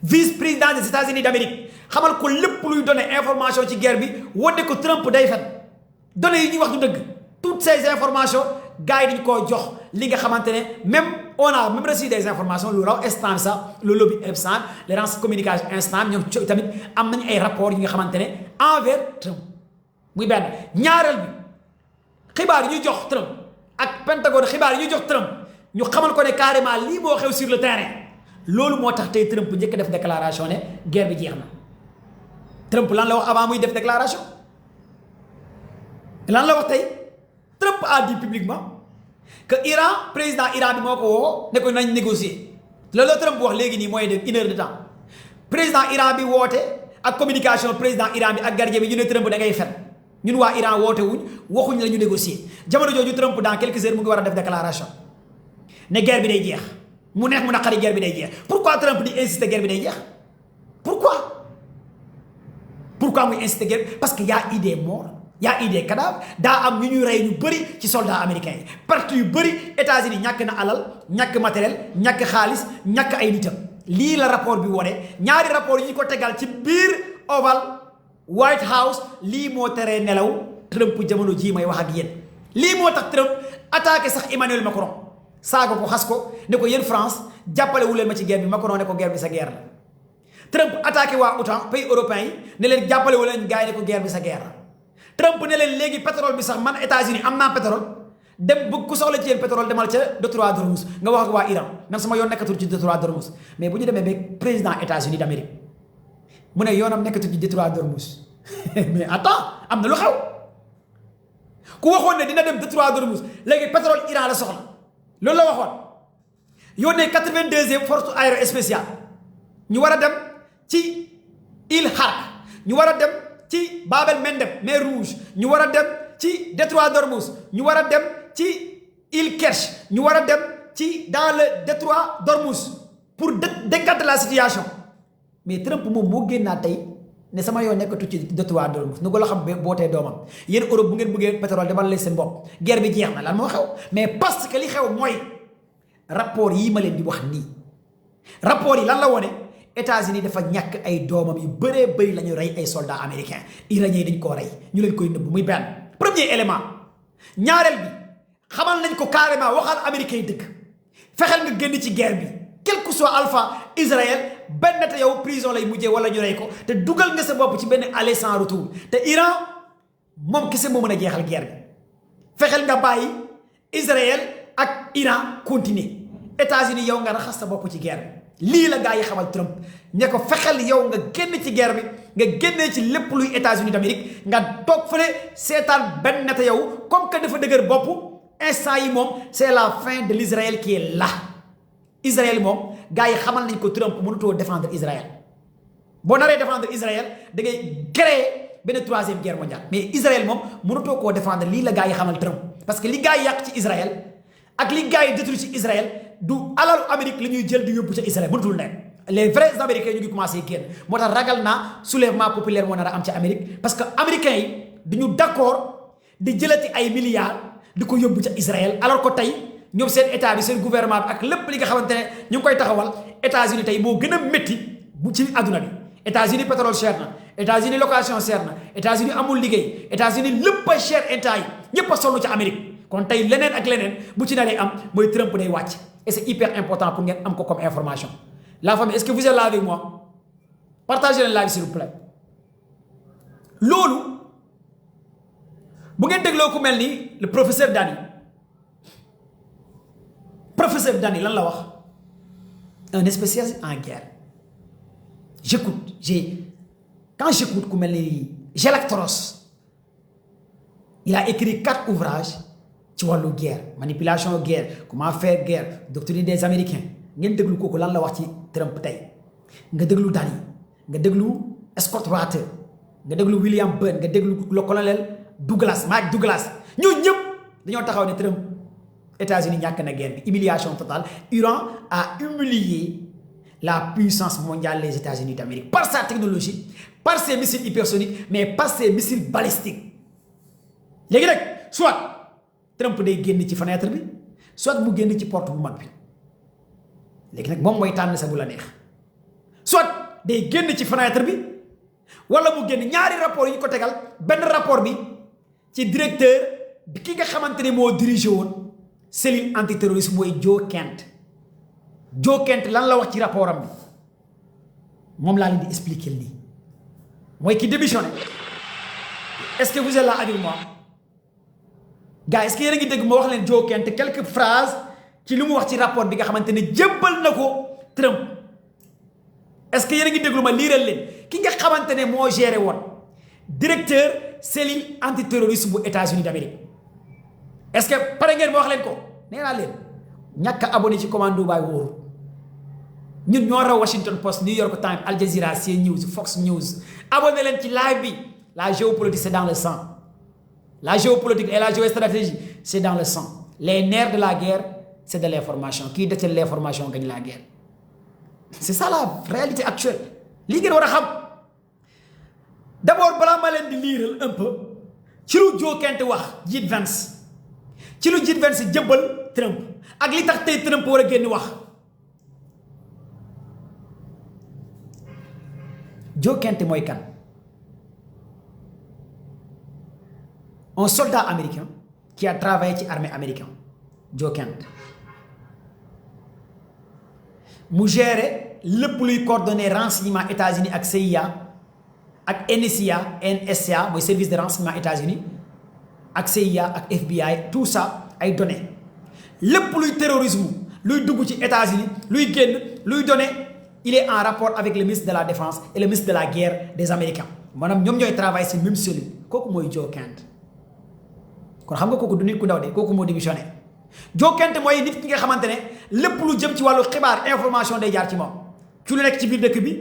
vice-président des États-Unis d'Amérique xamal ko lépp luy donné information ci guerre bi wadde ko Trump day fen données yi ñuy wax du dëgg toutes ces informations gars yi dañu koo jox li nga xamante ne même on a même reçu des informations lu raw instant sax le lobby instant les renseignements communication instant ñoom tamit am nañu ay rapports yi nga xamante ne envers Trump muy benn ñaareel bi xibaar yi ñuy jox Trump ak Pentagone xibaar yi ñuy jox Trump ñu xamal ko ne carrément lii moo xew sur le terrain loolu moo tax tey Trump njëkk def déclaration ne guerre bi jeex na Trump lan la wax avant muy def déclaration lan la wax tey Trump a dit publiquement que Iran président Iran bi moo ko woo ne ko nañ négocier loolu Trump wax léegi nii mooy de 1 heure de temps président Iran bi woote ak communication président Iran bi ak gardien bi ñu ne Trump da ngay fen ñun waa Iran woote wuñ waxuñ la ñu négocier jamono jooju Trump dans quelques heures mu ngi war a def déclaration ne guerre bi day jeex mu neex mu naqari guerre bi day jeex pourquoi Trump di insister guerre bi day jeex pourquoi muy insister guerre parce que y a eu des morts y a eu des cadavres daa am ñu ñuy rey ñu bëri ci soldats américains yi parti yu bëri États-Unis ñàkk na alal ñàkk matériel ñàkk xaalis ñàkk ay nitam lii la rapport bi wone ñaari rapport yi ñu ko tegal ci biir Oval White House lii moo teree nelaw Trump jamono jii may wax ak yéen lii moo tax Trump attaqué sax Emmanuel Macron saaga ko xas ko ne ko yéen France jàppale wu leen ma ci guerre bi Macron ne ko guerre bi sa guerre la Trump attaqué waa OTAN pays européens yi ne leen jàppale wu leen gars yi ne ko guerre bi sa guerre la Trump ne leen léegi pétrole bi sax man États-Unis am naa pétrole dem bu ku soxla ci yéen pétrole demal ca détroit d'Ormuz nga wax ak waa Iran man sama yoon nekkatul ci détroit d'Ormuz mais bu ñu demee ba président États-Unis d'Amérique mu ne yoonam nekkatul ci détroit d'Ormuz mais attends am na lu xew ku waxoon ne dina dem détroit d'Ormuz léegi pétrole Iran la soxla loolu la waxoon yónnee 82e force aérospatiale ñu war a dem ci île Hark ñu war a dem ci Bab el-Mandeb mer Rouge ñu war a dem ci détroit d'Ormuz ñu war a dem ci île Kerch ñu war a dem ci dans le détroit d'Ormuz pour décanter la situation mais Trump moom moo génnaat tey ne sama yoon nekkatu ci détroit d'Ormuz nu ko la xam bootee doomam yéen Europe bu ngeen bëggee pétrole demal leen seen bopp guerre bi jeex na lan moo xew mais parce que li xew mooy rapport yi ma leen di wax nii rapport yi lan la wone États-Unis dafa ñàkk ay doomam yu bëree bëri la ñu rey ay soldats américains iraniens yi dañ koo rey ñu leen koy nëbb muy benn premier élément ñaareel bi xamal nañ ko carrément waxal américains yi dëkk fexeel nga génn ci guerre bi quel que soit alpha Israël benn te yow prison lay mujjee wala ñu rey ko te dugal nga sa bopp ci benn aller sans retour te Iran moom kese moo mën a jeexal guerre bi fexeel nga bàyyi Israël ak Iran continuer États-Unis yow nga raxas sa bopp ci guerre bi lii la gaa yi xamal Trump ne ko fexeel yow nga génn ci guerre bi nga génnee ci lépp luy États-Unis d'Amérique nga toog fële seetaan benn nete yow comme que dafa dëgër bopp instant yi moom c'est la fin de l'Israël qui est là Israël moom gaa yi xamal nañ ko Trump mënutoo défendre Israël boo naree défendre Israël da ngay créer benn 3e guerre mondiale mais Israël moom mënutoo koo défendre lii la gaa yi xamal Trump parce que li gaa yi yàq ci Israël ak li gaa yi détruit ci Israël du alalu Amérique la ñuy jël di yóbbu ca Israël mënutul ne les vrais américains ñu ngi commencé génn moo tax ragal naa soulèvement populaire moo nar a am ca Amérique parce que américains yi duñu d'accord di jëlati ay milliards di ko yóbbu ca Israël alors que tey ñoom seen état bi seen gouvernement bi ak lépp li nga xamante ne ñu ngi koy taxawal États-Unis tey moo gën a métti bu ci àdduna bi États-Unis pétrole cher na États-Unis location cher na États-Unis amul liggéey États-Unis lépp a cher état yi ñëpp a sonn ca Amérique kon tey leneen ak leneen bu ci naree am mooy Trump day wàcc et c'est hyper important pour ngeen am ko comme information la famille est-ce que vous êtes là avec moi partagez leen live s'il vous plaît loolu bu ngeen dégloo ku mel ni le professeur Dani lan la wax un spécialiste en guerre quand j'écoute ku mel ni Gelactros il a écrit 4 ouvrages ci wàllu guerre manipulation guerre comment faire guerre doctrine des Américains ngeen déglu kooku lan la wax ci Trump tey nga déglu Dani nga déglu Scott Water nga déglu William Burn nga déglu le colonel Mike Douglas ñooñu ñëpp dañoo taxaw ne Trump États-Unis ñàkk na guerre bi humiliation totale Iran a humilié la puissance mondiale les États-Unis d'Amérique par sa technologie par ses missiles hypersoniques mais par ses missiles balistiques léegi nag soit Trump day génn ci fenêtre bi soit mu génn ci porte bu mag bi léegi nag moom mooy tànn sa bu la neex soit day génn ci fenêtre bi wala mu génn ñaari rapport yi ñu ko tegal benn rapport bi ci directeur bi ki nga xamante ne moo dirigé woon cellule antiterroriste mooy Joe Kent lan la wax ci rapport am bi moom laa leen di expliquer nii mooy ki démissionné est-ce que vous êtes là avec moi gars est-ce que yéen a ngi dégg ma wax leen Joe Kent quelques phrases ci li mu wax ci rapport bi nga xamante ne jébbal na ko Trump est-ce que yéen a ngi déglu ma liiral leen ki nga xamante ne moo géré woon directeur cellule antiterroriste bu États-Unis d'Amérique est-ce que pare ngeen ma wax leen ko nee naa leen ñàkk a abonné ci commando baay wóoru ñun ñoo raw Washington Post, New York Times, Al Jazeera, CNews, Fox News. Abonnez-vous ci live bi. La géopolitique c'est dans le sang. La géopolitique et la géostratégie c'est dans le sang. Les nerfs de la guerre c'est de l'information. Qui détient l'information gagne la guerre. C'est ça la réalité actuelle. Li ngeen war a xam. D'abord balaa ma leen di liiral un peu ci lu Joe Kent wax J.D. Vance ci lu J.D. Vance jëbbal Trump ak li tax tey Trump war a génn wax. Joe Kent mooy kan? Un soldat américain qui a travaillé ci armée américaine. Joe Kent mu géré lépp luy coordonner renseignement États-Unis ak CIA ak NSA mooy service de renseignement États-Unis ak CIA ak FBI tout ça ay données lépp luy terrorisme luy dugg ci États-Unis luy génn luy données il est en rapport avec le ministre de la défense et le ministre de la guerre des Américains maanaam ñoom ñooy travailler ci même cellule kooku mooy Joe Kent kon xam nga kooku du nit ku ndaw de kooku moo démissionné Joe Kent mooy nit ki nga xamante ne lépp lu jëm ci wàllu xibaar information day jaar ci moom ci lu nekk ci biir dëkk bi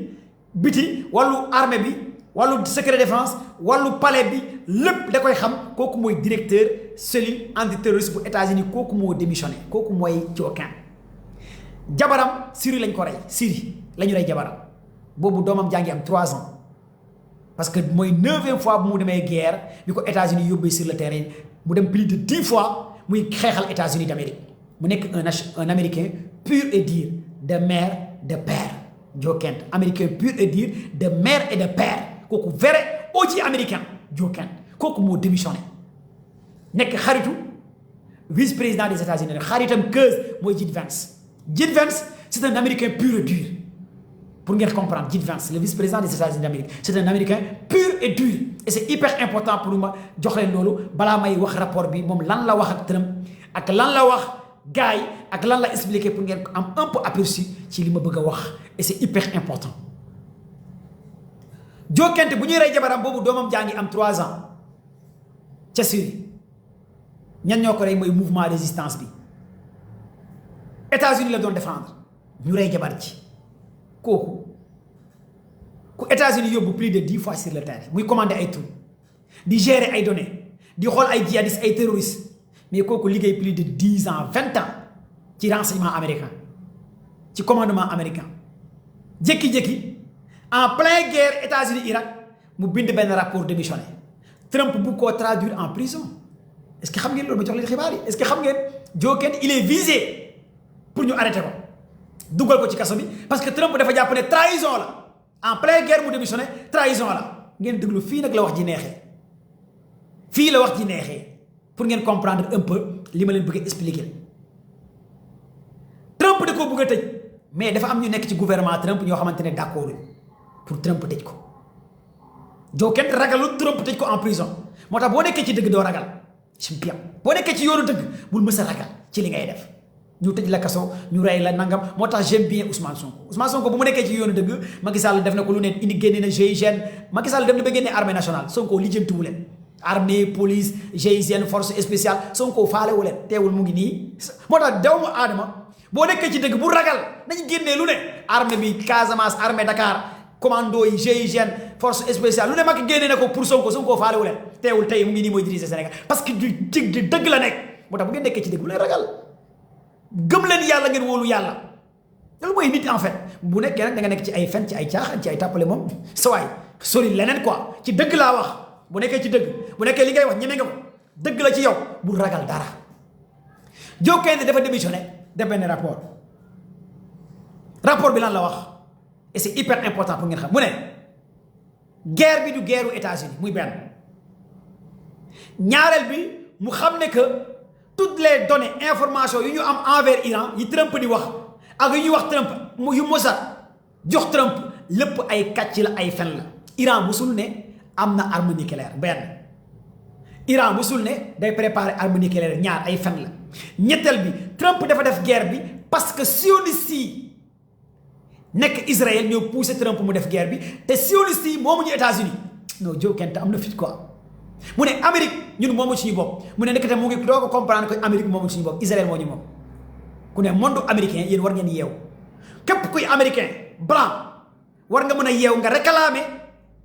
biti wàllu armée bi wàllu secret défense wàllu palais bi lépp da koy xam kooku mooy directeur cellule antiterroriste bu États-Unis kooku moo démissionné kooku mooy Joe Kent jabaram Syrie lañ ko rey Syrie la ñu rey jabaram boobu doomam jàngi am 3 ans parce que mooy 9e fois bu mu demee guerre bi ko États-Unis yóbbee sur le terrain mu dem plus de 10 fois muy xeexal États-Unis d'Amérique mu nekk un américain pur et dur de mère de père Joe Kent américain pur et dur de mère et de père kooku vrai OG américain Joe Kent kooku moo démissionné nekk xaritu vice-président des États-Unis xaritam keuse mooy J.D. Vance J.D. Vance c'est un américain pur et dur pour ngeen comprendre J.D. Vance le vice-président des États-Unis d'Amérique c'est un américain pur et dur et c'est hyper important pour ma jox leen loolu balaa may wax rapport bi moom lan la wax ak Trump ak lan la wax gars yi ak lan la expliquer pour ngeen am un peu aperçu ci li ma bëgg a wax et c'est hyper important. Joe Kent bu ñuy rey jabaram boobu doomam jaa ngi am 3 ans ca Syrie ñan ñoo ko rey mooy mouvement résistance bi États-Unis la doon défendre ñu rey jabar ci kooku ku États-Unis yóbbu plus de 10 fois sur le terrain muy commander ay troupes di gérer ay données di xool ay djihadistes ay terroristes mais kooku liggéey plus de 10 ans 20 ans ci renseignement américain ci commandement américain jékki-jékki en pleine guerre États-Unis Irak mu bind benn rapport démissionné Trump bu ko traduire en prison est-ce que xam ngeen loolu ma jox leen xibaar yi est-ce que xam ngeen Joe Kent il est visé pour ñu arrêter ko dugal ko ci kaso bi parce que Trump dafa jàpp ne trahison la en pleine guerre mu démissionné trahison la ngeen déglu fii nag la wax ji neexee fii la wax ji neexee pour ngeen comprendre un peu li ma leen bëgg a expliquer Trump da koo bëgg a tëj mais dafa am ñu nekk ci gouvernement Trump ñoo xamante ne d'accord pour Trump tëj ko Joe Kent ragalul Trump tëj ko en prison moo tax boo nekkee ci dëgg doo ragal champion boo nekkee ci yoonu dëgg bul mës a ragal ci li ngay def ñu tëj la kaso ñu rey la nangam moo tax j'aime bien Ousmane Sonko bu mu nekkee ci yoonu dëgg Macky Sall def na ko lu neen indi génne na GIGN Macky Sall dem na ba génne armée nationale Sonko lijjantiwu leen armée police GIGN force spéciale Sonko faalewu leen teewul mu ngi nii moo tax doomu aadama boo nekkee ci dëgg bu ragal nañu génnee lu ne armée bi Casamance armée Dakar commando yi GIGN force spéciale lu ne Macky génne na ko pour Sonko faalewu leen teewul tey mu ngi nii mooy diriger Sénégal parce que du dëgg la nekk moo tax bu ngeen nekkee ci dëgg bu leen ragal gëm leen yàlla ngeen wóolu yàlla loolu mooy nit en fait bu nekkee nag da nga nekk ci ay fen ci ay caaxaan ci ay tàppale moom sa waay sori leneen quoi ci dëgg laa wax bu nekkee ci dëgg bu nekkee li ngay wax ñeme nga ko dëgg la ci yow bu ragal dara Joe Kent dafa démissionné def benn rapport bi lan la wax et c'est hyper important pour ngeen xam mu ne guerre bi du guerre u États-Unis muy benn ñaareel bi mu xam ne que toutes les données informations yu ñu am envers Iran yi Trump di wax ak yu ñuy wax Trump yu Mossad jox Trump lépp ay kàcc la ay fen la Iran musul ne am na arme nucléaire benn Iran musul ne day préparer arme nucléaire ñaar ay fen la ñetteel bi Trump dafa def guerre bi parce que sionistes yi nekk Israël ñoo poussé Trump mu def guerre bi te sionistes yi moomu ñu États-Unis non Joe Kent am na fit quoi mu ne Amérique ñun moomu suñu bopp mu ne nekk te mu ngi doo ko comprendre que Amérique moomu suñu bopp Israël moo ñu moom ku ne monde américain yéen war ngeen yeew képp kuy américain blanc war nga mën a yeew nga réclamer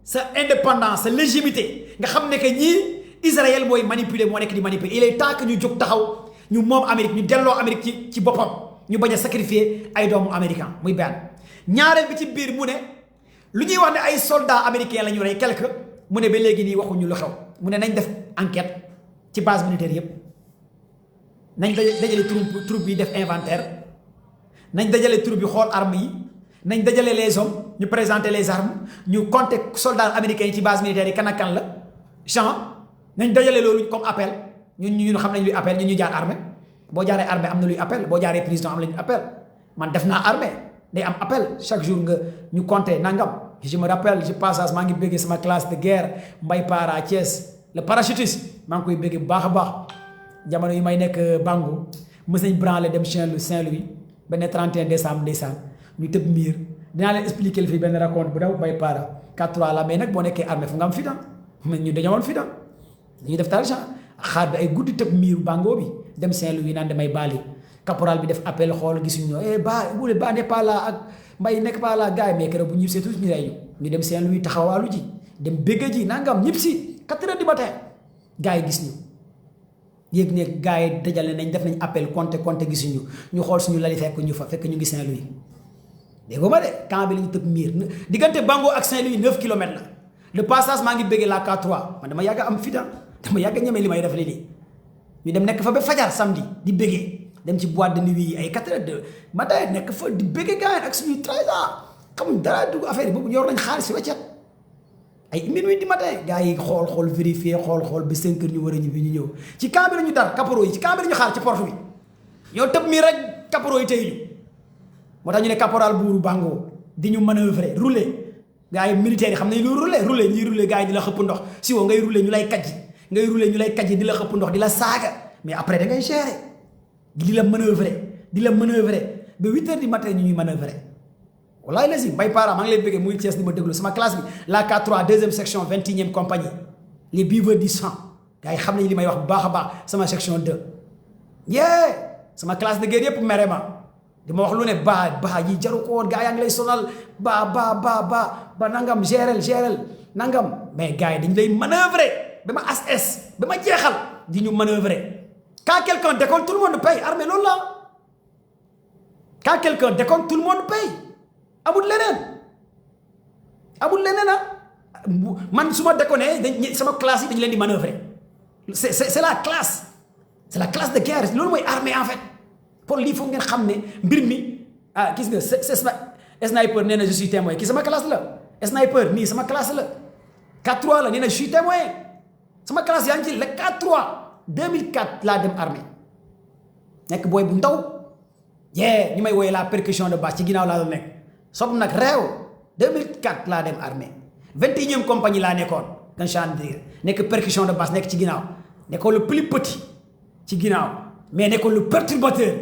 sa indépendance sa légitimité nga xam ne que ñii Israël mooy manipuler moo nekk di manipuler il est temps que ñu jóg taxaw ñu moom Amérique ñu delloo Amérique ci boppam ñu bañ a sacrifier ay doomu américain muy benn ñaareel bi ci biir mu ne lu ñuy wax ne ay soldats américains la ñu rey quelque mu ne ba léegi nii waxuñu lu xew mu ne nañ def enquête ci base militaire yépp nañ dajale troupe yi def inventaire nañ dajale troupe yi xool armes yi nañ dajale les hommes ñu présenter les armes ñu compter soldats américains yi ci base militaire yi kan ak kan la Jean nañ dajale loolu comme appel ñun xam nañ luy appel ñun ñu jaar armée boo jaaree armée am na luy appel boo jaaree président am na luy appel man def naa armée day am appel chaque jour nga ñu compter nangam je me rappelle je passage maa ngi bëggee sama classe de guerre Mbay Para Thiès le parachutiste maa ngi koy bëggee bu baax a baax jamono yi may nekk Bango mës nañ branlé dem Saint-Louis benn 31 décembre ndeysaan ñu tëb miir dinaa leen expliquer fii benn raconte bu daw Mbay Para 4-3 la mais nag boo nekkee armée fu nga am fitan ñu dañoo woon fitan dañuy def targent xaar bi ay guddi tëb miiru Bango bi dem Saint-Louis naan damay baali caporal bi def appel xool gisuñu ba n'est pas là ak Mbay nekk pas là gars yi mais keroog bu ñib see tous ñu rey ñu dem Saint-Louis taxawaalu ji dem bégga ji nangam ñib si 4 heures du matin gars yi gis ñu yéeg ne gars yi dajale nañ def nañ appel compté gisuñu ñu xool suñu lali fekk ñu ngi Saint-Louis dégg ma de camp bi la ñu tëb miir diggante Bango ak Saint-Louis 9 kilomètres la le passage maa ngi béggee la K3 man dama yàgg am fitan dama yàgg ñemee li may def lii ñu dem nekk fa ba fajar samedi di béggee dem ci boîte de nuit yi ay 4 heures de matin nekk fa di béggee gars yi ak suñuy 13 ans xamuñ dara dugg affaire yi boobu yor nañ xaalis si weccet ay minuit du matin gars yi xool vérifier xool ba 5 heures ñu war a ñibbi ñu ñëw ci camp bi la ñu dar caporo yi ci camp bi la ñu xaar ci porte bi yow tëb mii rek caporo yi tey ñu moo tax ñu ne caporal buuru Bango di ñu manœuvrer rouler gars yi militaires yi xam nañ lu rouler ñuy rouler gars yi di la xëpp ndox si woo ngay rouler ñu lay kajji di la xëpp ndox di la saaga mais après da ngay gérer di la manœuvrer ba 8 heures du matin ñu ñuy manœuvrer wallaay la si Mbay Para maa ngi lay bëggee muy Thiès di ma déglu sama classe bi la K3 deuxième section 21e compagnie les buveurs du sang gars yi xam nañ li may wax bu baax a baax sama section 2 sama classe de guerre yëpp mere ma di ma wax lu ne ba yi jaru ko woon gars yaa ngi lay sonal ba nangam gérer nangam mais gars yi dañu lay manœuvrer ba ma as ba ma jeexal di ñu manœuvrer quand quelqu'un déconne tout le monde paye armée loolu la quand quelqu'un déconne tout le monde paye amul leneen man su ma déconné sama classe yi dañu leen di manœuvrer c'est la classe de guerre loolu mooy armée en fait pour lii foog ngeen xam ne mbir mi gis nga sniper nee na je suis témoin kii sama classe la sniper nii sama classe la 4-3 la nee na je suis témoin sama classe yaa ngi ci le 4-3 2004 laa dem armée nekk booy bu ndaw ñu may woowee la percussion de basse ci ginnaaw laa doon nekk sob nag réew 2004 laa dem armée 21e compagnie laa nekkoon gan chandier nekk percussion de basse nekk ci ginnaaw nekkoon le plus petit ci ginnaaw mais nekkoon le perturbateur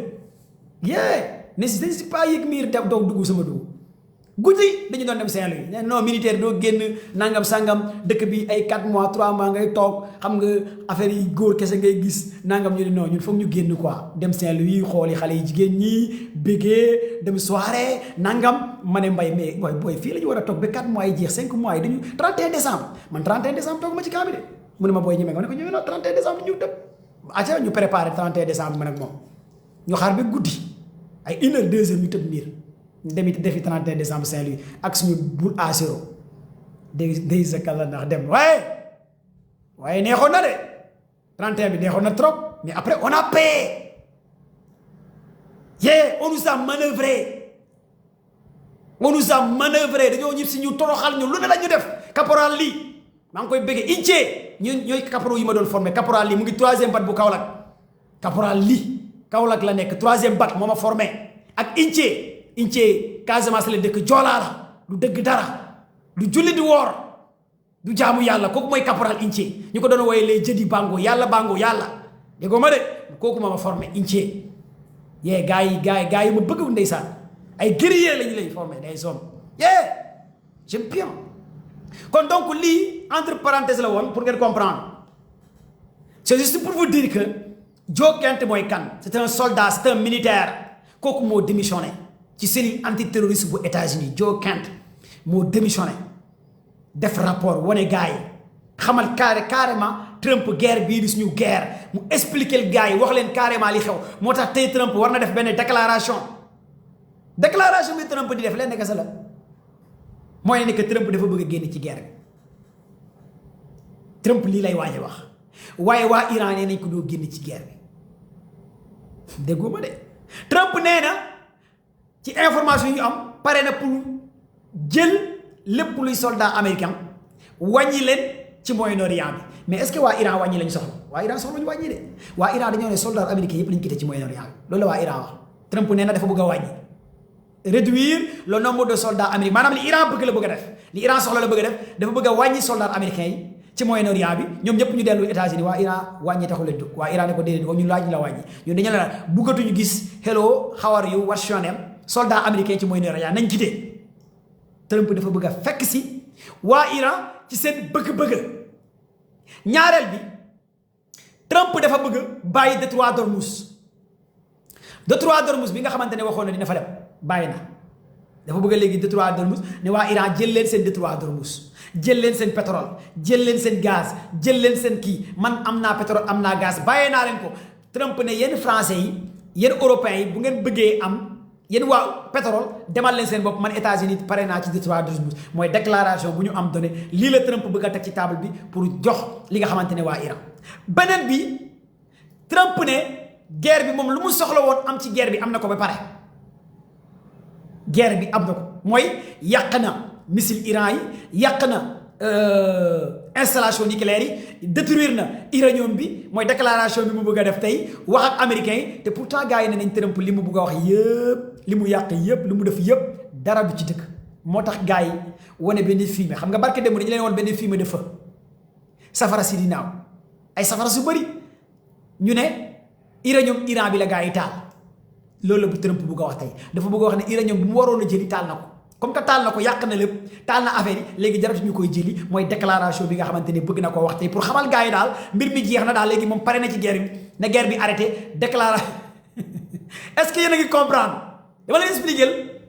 ne si pas yëg miir doog dugg sama dugg guddi dañu doon dem Saint-Louis non militaire doo génn nangam sangam dëkk bi ay 4 mois 3 mois ngay toog xam nga affaire yi góor kese ngay gis nangam ñu ne non ñun foog ñu génn quoi dem Saint-Louis xooli xale yi jigéen ñi béggee dem soirée nangam ma ne Mbay mais booy fii la ñu war a toog ba 4 mois yi jeex 5 mois yi dañu 31 décembre man 31 décembre toog ma ci camp bi de mu ne ma booy ñemee nga ne ko ñëwee non 31 décembre ñu dem aca ñu préparé 31 décembre man ak moom ñu xaar ba guddi ay 1 heure 2 heures ñu tëb miir defi 31 décembre Saint-Louis ak suñu boule à 0 day sakal la ndax dem waaye neexoon na de 31 bi neexoon na trop mais après on a payé on nous a manœuvré dañoo ñib si ñu toroxal ñu lu ne la ñu def caporal lii maa ngi koy bëggee Inche ñooy caporal yi ma doon formé caporal lii mu ngi 3e bat bu Kaolack caporal lii Kaolack la nekk 3e bat moo ma formé ak Inche Casamance la dëkk joolaa la du dëgg dara du julli di woor du jaamu yàlla kooku mooy caporal Inche ñu ko doon wooye les jëdi Bango yàlla déggoo ma de kooku ma formé Inche gars yi ma bëgg ndeysaan ay guerrier lañu lay formé des hommes j'aime bien kon donc lii entre parenthèses la woon pour ngeen comprendre c'est juste pour vous dire que Joe Kent mooy kan c'est un soldat c'est un militaire kooku moo démissionné ci cellule antiterroriste bu États-Unis Joe Kent moo démissionné def rapport wane gars yi xamal carrément Trump guerre bii di suñu guerre mu expliquer gars yi wax leen carrément li xew moo tax tey Trump war na def benn déclaration bi Trump di def leen kese la mooy ne que Trump dafa bëgg a génn ci guerre bi Trump lii lay waaj a wax waaye waa Iran nee nañ ko doo génn ci guerre bi déggoo ma de Trump nee na ci information yi ñu am pare na pour jël lépp luy soldat américain wàññi leen ci Moyen-Orient bi mais est-ce que waa Iran wàññi lañ soxla waa Iran soxla ñu wàññi de waa Iran dañoo ne soldat américain yëpp lañ quitté ci Moyen-Orient bi loolu la waa Iran wax Trump nee na dafa bëgg a wàññi réduire le nombre de soldats américains maanaam li Iran bëgg la bëgg a def li Iran soxla la bëgg a def dafa bëgg a wàññi soldats américains yi ci Moyen-Orient bi ñoom ñëpp ñu dellu États-Unis waa Iran wàññi taxul leen jóg waa Iran ne ko déedéet ñu laaj la wàññi ñun dañu la bëggatuñu gis hello how are you what's your name soldat américain ci Moyen-Orient nañ quitté Trump dafa bëgg a fekk si waa Iran ci seen bëgg-bëgg ñaareel bi Trump dafa bëgg bàyyi détroit d'Ormuz bi nga xamante ne waxoon na dina fa dem bàyyi na dafa bëgg léegi détroit d'Ormuz ne waa Iran jël leen seen détroit d'Ormuz jël leen seen pétrole jël leen seen gaz jël leen seen kii man am naa pétrole am naa gaz bàyyee naa leen ko Trump ne yéen français yi yéen européens yi bu ngeen bëggee am yéen waa pétrole demal leen seen bopp man États-Unis pare naa ci détroit d'Ormuz mooy déclaration bu ñu am donné lii la Trump bëgg a teg ci table bi pour jox li nga xamante ne waa Iran beneen bi Trump ne guerre bi moom lu mu soxla woon am ci guerre bi am na ko ba pare guerre bi am na ko mooy yàq na missile Iran yi yàq na installation nucléaire yi détruire na uranium bi mooy déclaration bi mu bëgg a def tey wax ak américains yi te pourtant gars yi ne nañ Trump li mu bëgg a wax yëpp li mu yàq yëpp li mu def yëpp dara du ci dëkk moo tax gars yi wane benn fumier xam nga barke démb dañu leen woon benn fumier de feu safara si di naaw ay safara su bëri ñu ne uranium Iran bi la gars yi taal loolu la bu Trump bëgg a wax tey dafa bëgg a wax ne uranium bi mu waroon a jëli taal na ko comme que taal na ko yàq na lépp taal na affaire yi léegi jaratu ñu koy jëli mooy déclaration bi nga xamante ne bëgg na koo wax tey pour xamal gars yi daal mbir mi jeex na daal léegi moom pare na ci guerre bi na guerre bi arrêté déclaration est-ce que yéen a ngi comprendre dama leen expliquer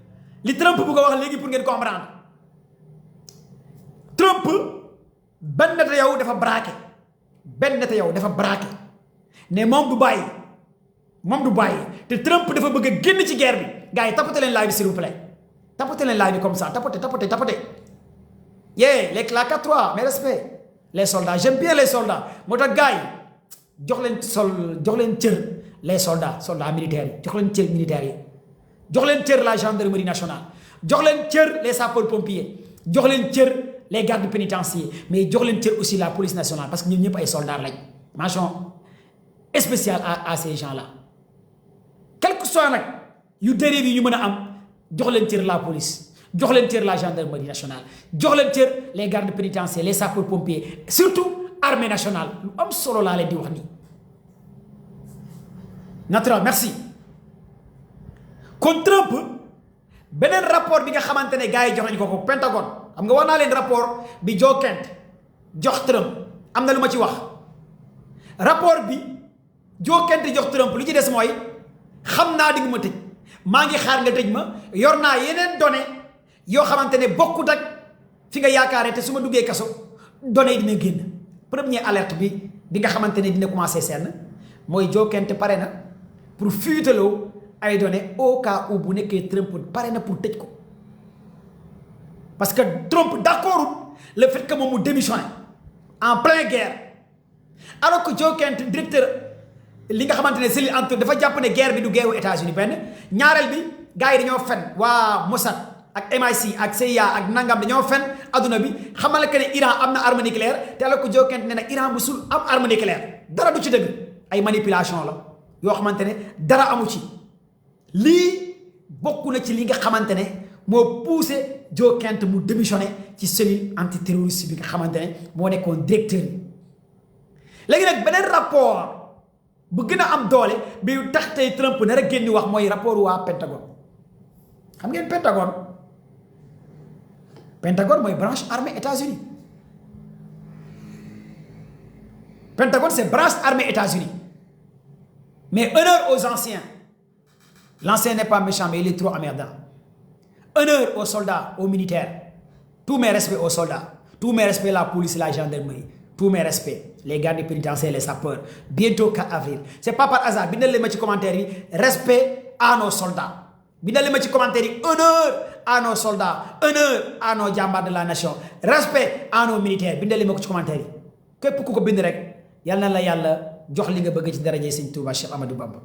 li Trump bëgg a wax léegi pour ngeen comprendre Trump benn nete yow dafa braqué ne moom du bàyyi te Trump dafa bëgg a génn ci guerre bi gars yi tapoté leen live bi s'il vous plaît tapoté leen live bi comme ça tapoté yeah les la 4-3 mes respects les soldats j'aime bien les soldats moo tax gars yi jox leen cër les soldats militaires yi jox leen cër militaires yi jox leen cër la gendarmerie nationale jox leen cër les sapeurs pompiers jox leen cër les gardes pénitentiaires mais jox leen cër aussi la police nationale parce que ñun ñëpp ay soldats lañ mention spéciale à ces gens là quel que soit nag yu dérive yi ñu mën a am jox leen cër la police jox leen cër la gendarmerie nationale jox leen cër les gardes pénitentiaires les sapeurs pompiers surtout armée nationale lu am solo laa leen di wax nii naturel merci kon Trump beneen rapport bi nga xamante ne gars yi jox nañu ko Pentagone xam nga wax naa leen rapport bi Joe Kent jox Trump am na lu ma ci wax rapport bi Joe Kent jox Trump lu ci des mooy xam naa di nga ma tëj maa ngi xaar nga tëj ma yor naa yeneen données yoo xamante ne bokkut ak fi nga yaakaaree te su ma duggee kaso données yi dina génn première alerte bi nga xamante ne dina commencé seen mooy Joe Kent pare na pour fuiteloo ay données au cas où bu nekkee Trump pare na pour tëj ko parce que Trump d'accord le fait que moom mu démissionné en pleine guerre alors que Joe Kent directeur li nga xamante ne cellule entre dafa jàpp ne guerre bi du guerre wu États-Unis benn ñaareel bi gars yi dañoo fen waa Mossad ak MI6 ak CIA ak nangam dañoo fen adduna bi xamal que ne Iran am na arme nucléaire te alors que Joe Kent ne na Iran musul am arme nucléaire dara du ci dëgg ay manipulation la yoo xamante ne dara amu ci lii bokk na ci li nga xamante ne moo poussé Joe Kent mu démissionné ci cellule antiterroriste bi nga xamante ne moo nekkoon directeur bi léegi nag beneen rapport bu gën a am doole bi tax tey Trump nar a génn wax mooy rapport waa Pentagone xam ngeen Pentagone mooy branche armée États-Unis Pentagone c'est branche armée États-Unis mais honneur aux anciens l'ancien n'est pas méchant mais il est trop emmerdant Honneur aux soldats, aux militaires. Tous mes respects aux soldats. Tous mes respects la police et la gendarmerie. Tous mes respects. Les gardes pénitentiaires, les sapeurs. Bientôt 4 avril. C'est pas par hasard. Bindal les commentaires. Respect à nos soldats. Bindal les commentaires. Honneur à nos soldats. Honneur à nos jambars de la nation. Respect à nos militaires. Bindal les commentaires. Képp ku ko bind rek yalla na la yalla jox li nga bëgg ci daraje Seigne Touba Cheikh Amadou Bamba.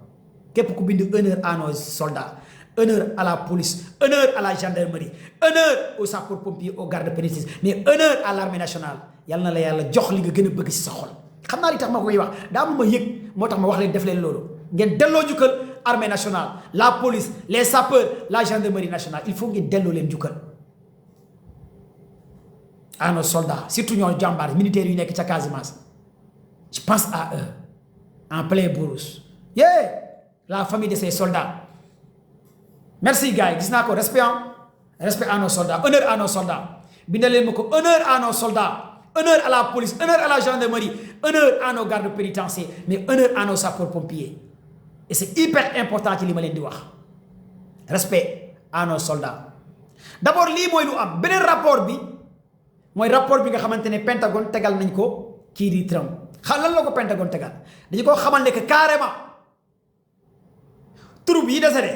Képp ku bind honneur à nos soldats. Honneur à la police, honneur à la gendarmerie, honneur aux sapeurs-pompiers, aux gardes pénitentiaires, mais honneur à l'armée nationale. Yalla na la yalla jox li nga gëna bëgg ci sa xol. Xamna li tax ma koy wax da am ma yëg motax ma wax leen def leen lolu. Ngeen delloo jukkal armée nationale, la police, les sapeurs, la gendarmerie nationale. Il faut ngeen delloo leen jukkal. À nos soldats, surtout ñoo jambar militaires yu nekk ca Casamance. Je pense à eux en plein Brousse. Yeah! La famille de ces soldats. Merci gars, gis naa ko respect à nos soldats, honneur à nos soldats. Bindal leen ma ko honneur à nos soldats, honneur à la police, honneur à la gendarmerie, honneur à nos gardes pénitentiaires, mais honneur à nos sapeurs-pompiers. Et c'est hyper important ci li ma leen di wax. Respect à nos soldats. D'abord lii mooy lu am beneen rapport bi mooy rapport bi nga xamante ne Pentagone tegal nañ ko kii di Trump. Lan la ko Pentagone tegal dañu ko xamal ne que carrément troupe yi décédé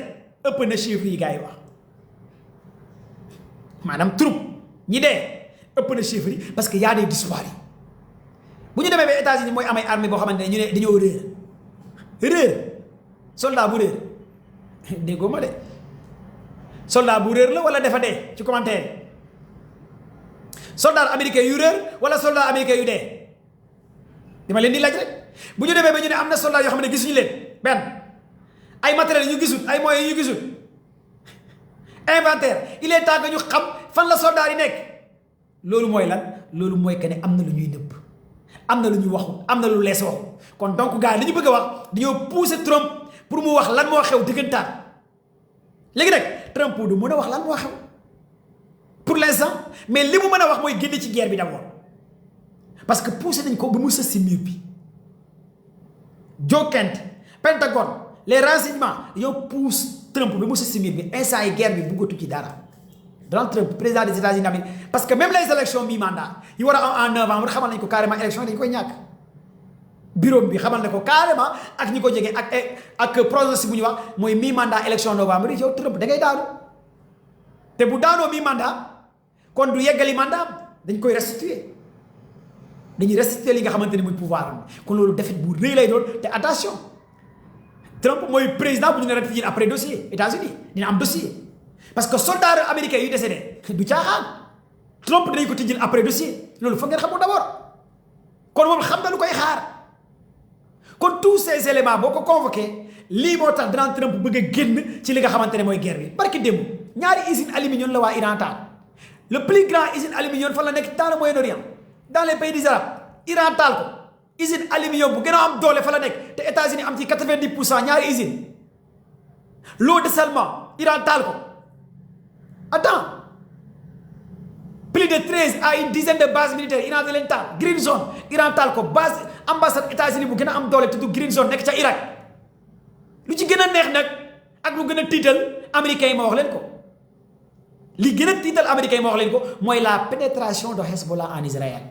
ëpp na chiffre yi gars yi wax maanaam troupe ñi dee ëpp na chiffre yi parce que y a des disparus bu ñu demee ba États-Unis mooy amay armée boo xamante ne ñu ne dañoo réer soldat bu réer déggoo ma de soldat bu réer la wala dafa dee ci commentaire soldat américain yu réer wala soldat américain yu dee dama leen di laaj rek bu ñu demee ba ñu ne am na soldat yoo xam ne gisuñu leen benn ay matériel yu gisul ay moyens yu gisul inventaire il est temps que ñu xam fan la soldat yi nekk loolu mooy lan loolu mooy que ne am na lu ñuy nëbb am na lu ñuy waxu am na lu lees waxu kon donc gars yi li ñu bëgg a wax dañoo pousser Trump pour mu wax lan moo xew diggantaan léegi nag Trump du mën a wax lan moo xew pour l'instant mais li mu mën a wax mooy génne ci guerre bi d'abord parce que pousser nañ ko ba mu sës si mur bi Joe Kent Pentagone les renseignements dañoo pousse Trump ba mu sës si mur bi instant yi guerre bi bëggatu ci dara Donald Trump président des États-Unis d'Amérique parce que même les élections mi-mandat yi war a am en novembre xamal nañ ko carrément élection dañ koy ñàkk bureau bi xamal na ko carrément ak ñi ko jege ak projet bu ñu wax mooy mi-mandat élection novembre yow Trump da ngay daanu te bu daanoo mi-mandat kon du yeggali mandat dañ koy restituer dañuy restituer li nga xamante ni muy pouvoir am kon loolu defet bu rëy lay doon te attention Trump mooy président bu ñu ne ratifié après dossier États-Unis dina am dossier parce que soldats américains yu décédé du caaxaan Trump dinañ ko tijjil après dossier loolu foog ngeen xamul d'abord kon moom xam na lu koy xaar kon tous ces éléments boo ko convoqué lii moo tax Donald Trump bëgg a génn ci li nga xamante ne mooy guerre bi barki démb ñaari usine aluminium la waa Iran taal le plus grand usine aluminium fan la nekk dans le Moyen-Orient dans les pays des Arabes Iran taal ko usine aluminium bu gën a am doole fa la nekk te États-Unis am ci 90% ñaari usine l'eau de dessalement Iran taal ko attends plus de 13 à une dizaine de bases militaires Iran da leen taal Green Zone Iran taal ko base ambassade États-Unis bu gën a am doole tudd Green Zone nekk ca Irak lu ci gën a neex nag ak lu gën a tiital américains yi ma wax leen ko li gën a tiital américains yi ma wax leen ko mooy la pénétration de Hezbollah en Israël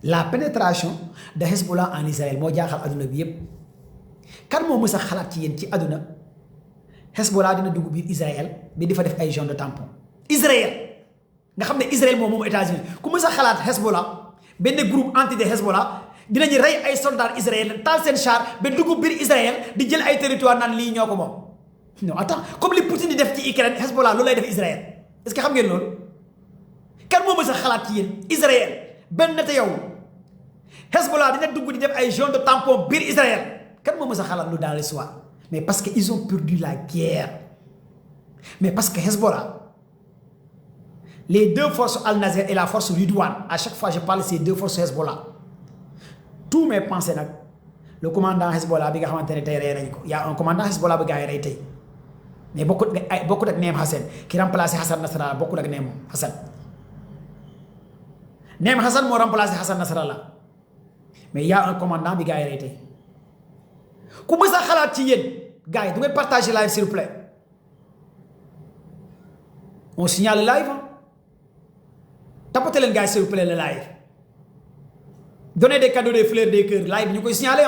la pénétration de Hezbollah en Israël moo jaaxal adduna bi yépp kan moo mës a xalaat ci yéen ci adduna Hezbollah dina dugg biir Israël bi di fa def ay zone de tampon Israël nga xam ne Israël moom États-Unis ku mës a xalaat Hezbollah benn groupe anti de Hezbollah dinañu rey ay soldats israéliens taal seen char ba dugg biir Israël di jël ay territoire naan lii ñoo ko moom non attends comme li Poutine di def ci Ukraine Hezbollah loolu lay def Israël est-ce que xam ngeen loolu kan moo mës a xalaat ci yéen Israël benn te yow Hezbollah dina dugg di def ay zone de tampon biir Israël kan moo mës a xalaat lu dans l'histoire mais parce que ils ont perdu la guerre mais parce que Hezbollah les deux forces Al-Nasser et la force Ridwan à chaque fois je parle de ces deux forces Hezbollah tous mes pensées nag le commandant Hezbollah bi nga xamante ne tey rey nañ ko y a un commandant Hezbollah bi gars yi rey tey mais bokkut ak Neem Hassan qui remplacé Hassan Nasrallah bokkut ak Neem Hassan Neem Hassan moo remplacé Hassan Nasrallah mais y a un commandant bi gars yi rey tey ku mës a xalaat ci yéen gars yi du ngeen partager live s'il vous plaît on signale le live tapotez leen gars yi s'il vous plaît le live donnez des cadeaux des fleurs des cœurs live ñu koy signaler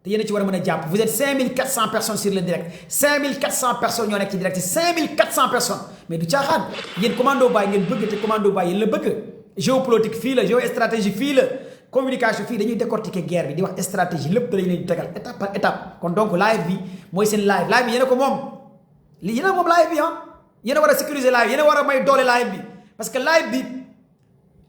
te yéen a ci war a mën a jàpp vous êtes 5400 personnes sur le direct 5400 personnes ñoo nekk ci direct 5400 personnes mais du caaxaan yéen commando baay ngeen bëgg te commando baay yéen la bëgg géopolitique fii la géostratégie fii la communication fii dañuy décortiquer guerre bi di wax stratégie lépp da lañ leen di tegal étape par étape kon donc live bi mooy seen live bi yéen a ko moom yéen a moom live bi yéen a war a sécuriser live yéen a war a may doole live bi parce que live bi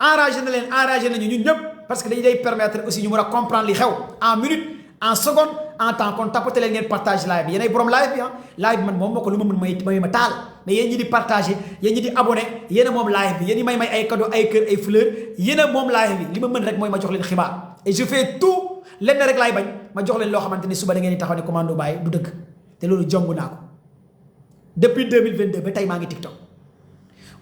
enragé na leen enragé nañu ñun ñëpp parce que dañu day permettre aussi ñu mën a comprendre li xew en minute en seconde en temps kon tapoter leen ngeen partage live bi yéenay borom live bi live bi man moom moo ko lu ma mën may ma taal mais yéen ñi di partager yéen ñi di abonné yéen a moom live bi yéen ñi may ay cadeau ay kër ay fleur yéen a moom live bi li ma mën rek mooy ma jox leen xibaar et je fais tout lenn rek laay bañ ma jox leen loo xamante ni suba da ngeen di taxaw ne commando Baye du dëgg te loolu jomb naa ko depuis 2022 ba tey maa ngi TikTok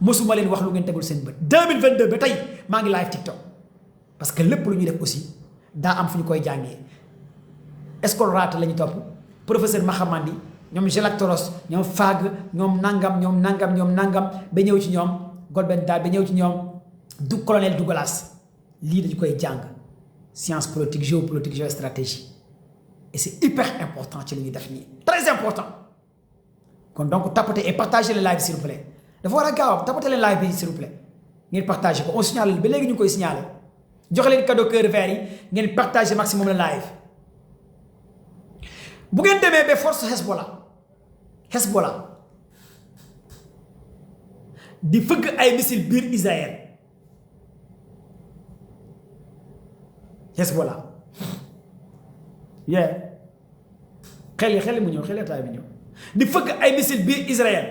mosuma leen wax lu ngeen tegul seen bët 2022 ba tey maa ngi live TikTok parce que lépp lu ñuy def aussi daa am fu ñu koy jàngee école raata la ñu topp professeur Mahamandi ñoom Gelactoros ñoom Fag ñoom nangam ba ñëw ci ñoom Golben Daal ba ñëw ci ñoom du colonel Douglas lii dañu koy jàng science politique géopolitique géostratégie et c'est hyper important ci li ñuy def nii très important kon donc tapotez et partagez le live s'il vous plaît dafa war a gaaw tapotez leen live bi s'il vous plaît ngeen partagé ko on signale ba léegi ñu ngi koy signalé joxe leen cadeau cœur vert yi ngeen partagé maximum le live bu ngeen demee ba force Hezbollah di fëgg ay missile biir Israël Hezbollah xel mu ñëw xel taay bi ñëw di fëgg ay missile biir Israël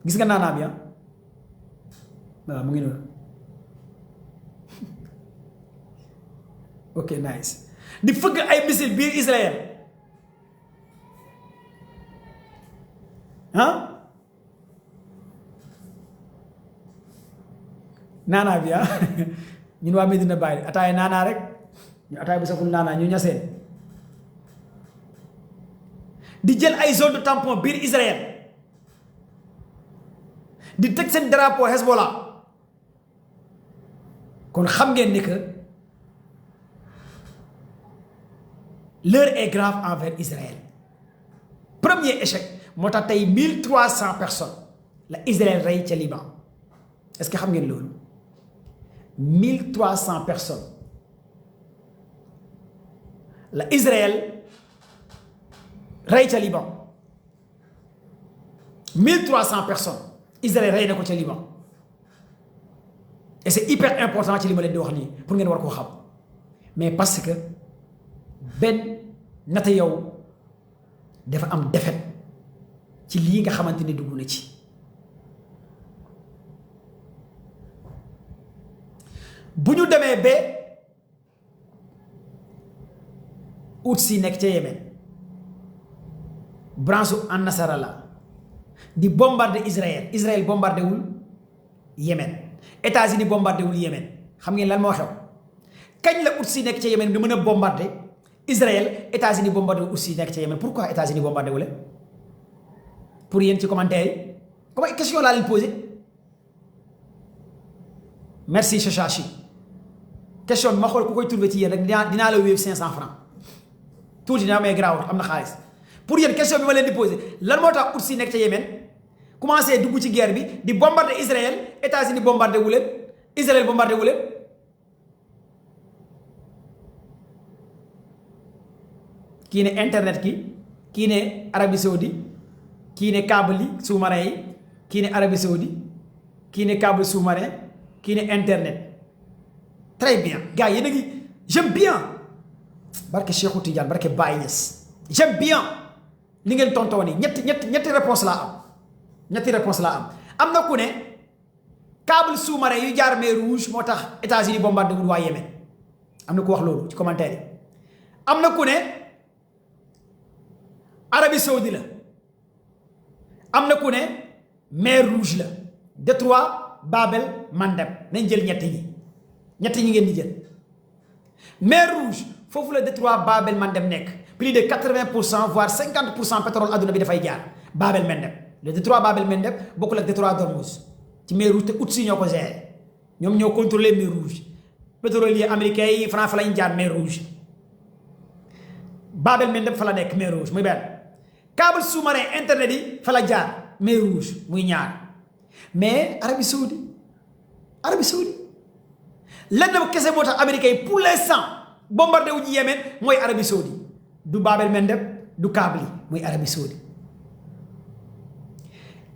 gis nga naanaa bi waaw mu ngi noonu ok nice di fëgg ay missile biir Israël naanaa bi ñun waa Medina Baye ataay naanaa rek ñu ataay bu saful naanaa ñu ñaseen di jël ay zone de tampon biir Israël di teg seen drapeau Hezbollah kon xam ngeen ni que l'heure est grave envers Israël premier échec moo tax tey 1300 personnes la Israël rey ca Liban est-ce que xam ngeen loolu 1300 personnes la Israël rey ca Liban 1300 personnes Israël rey na ko ca Liban et c'est hyper important ci li ma leen di wax nii pour ngeen war koo xam mais parce que benn Netanyahu dafa am défaite ci lii nga xamante ni dugg na ci bu ñu demee ba Houthi nekk ca Yémen branche an Nasrallah di bombarder Israël bombardé wul Yémen États-Unis bombardé wul Yémen xam ngeen lan moo xew kañ la Houthi nekk ca Yémen di mën a bombarder Israël États-Unis bombardé wul Houthi nekk ca Yémen pourquoi États-Unis bombardé wule pour yéen ci commentaire yi comme question laa leen posé merci Chachachi question bi ma xool ku koy trouvé ci yéen rek dinaa la wéeb 500 francs tuuti dinaa may garaawut am na xaalis pour yéen question bi ma leen di posé lan moo tax Houthi nekk ca Yémen commencé dugg ci guerre bi di bombarder Israël États-Unis bombardé wu leen Israël bombardé wu leen kii ne internet kii ne Arabie Saoudite kii ne câble yi sous-marin yi kii ne Arabie Saoudite kii ne câble sous-marin kii ne internet très bien gars yéen a ngi j'aime bien barke Cheikhou Tidiane barke Baye Niass j'aime bien li ngeen tontoo nii ñetti réponse laa am na ku ne câble sous-marin yu jaar mer Rouge moo tax États-Unis bombardé wul waa Yémen am na ku wax loolu ci commentaire yi am na ku ne Arabie Saoudite la am na ku ne mer Rouge la détroit Babel Mandeb nañ jël ñett ñi ngeen di jël mer Rouge foofu la détroit Babel Mandeb nekk plus de 80% voire 50% pétrole adduna bi dafay jaar Babel Mendeb le détroit Babel Mendeb bokkul ak détroit d'Ormuz ci mer Rouge te Houthis ñoo ko géré ñoom ñoo contrôler mer Rouge pétrolier américain yi France fa lañ jaar mer Rouge Babel Mendeb fa la nekk mer Rouge muy benn câble sous-marin internet yi fa la jaar mer Rouge muy ñaar mais Arabie Saoudi lenn kese moo tax américain yi pour l'instant bombardé wu ñu Yémen mooy Arabie Saoudi du Babel Mendeb du câble yi muy Arabie Saoudi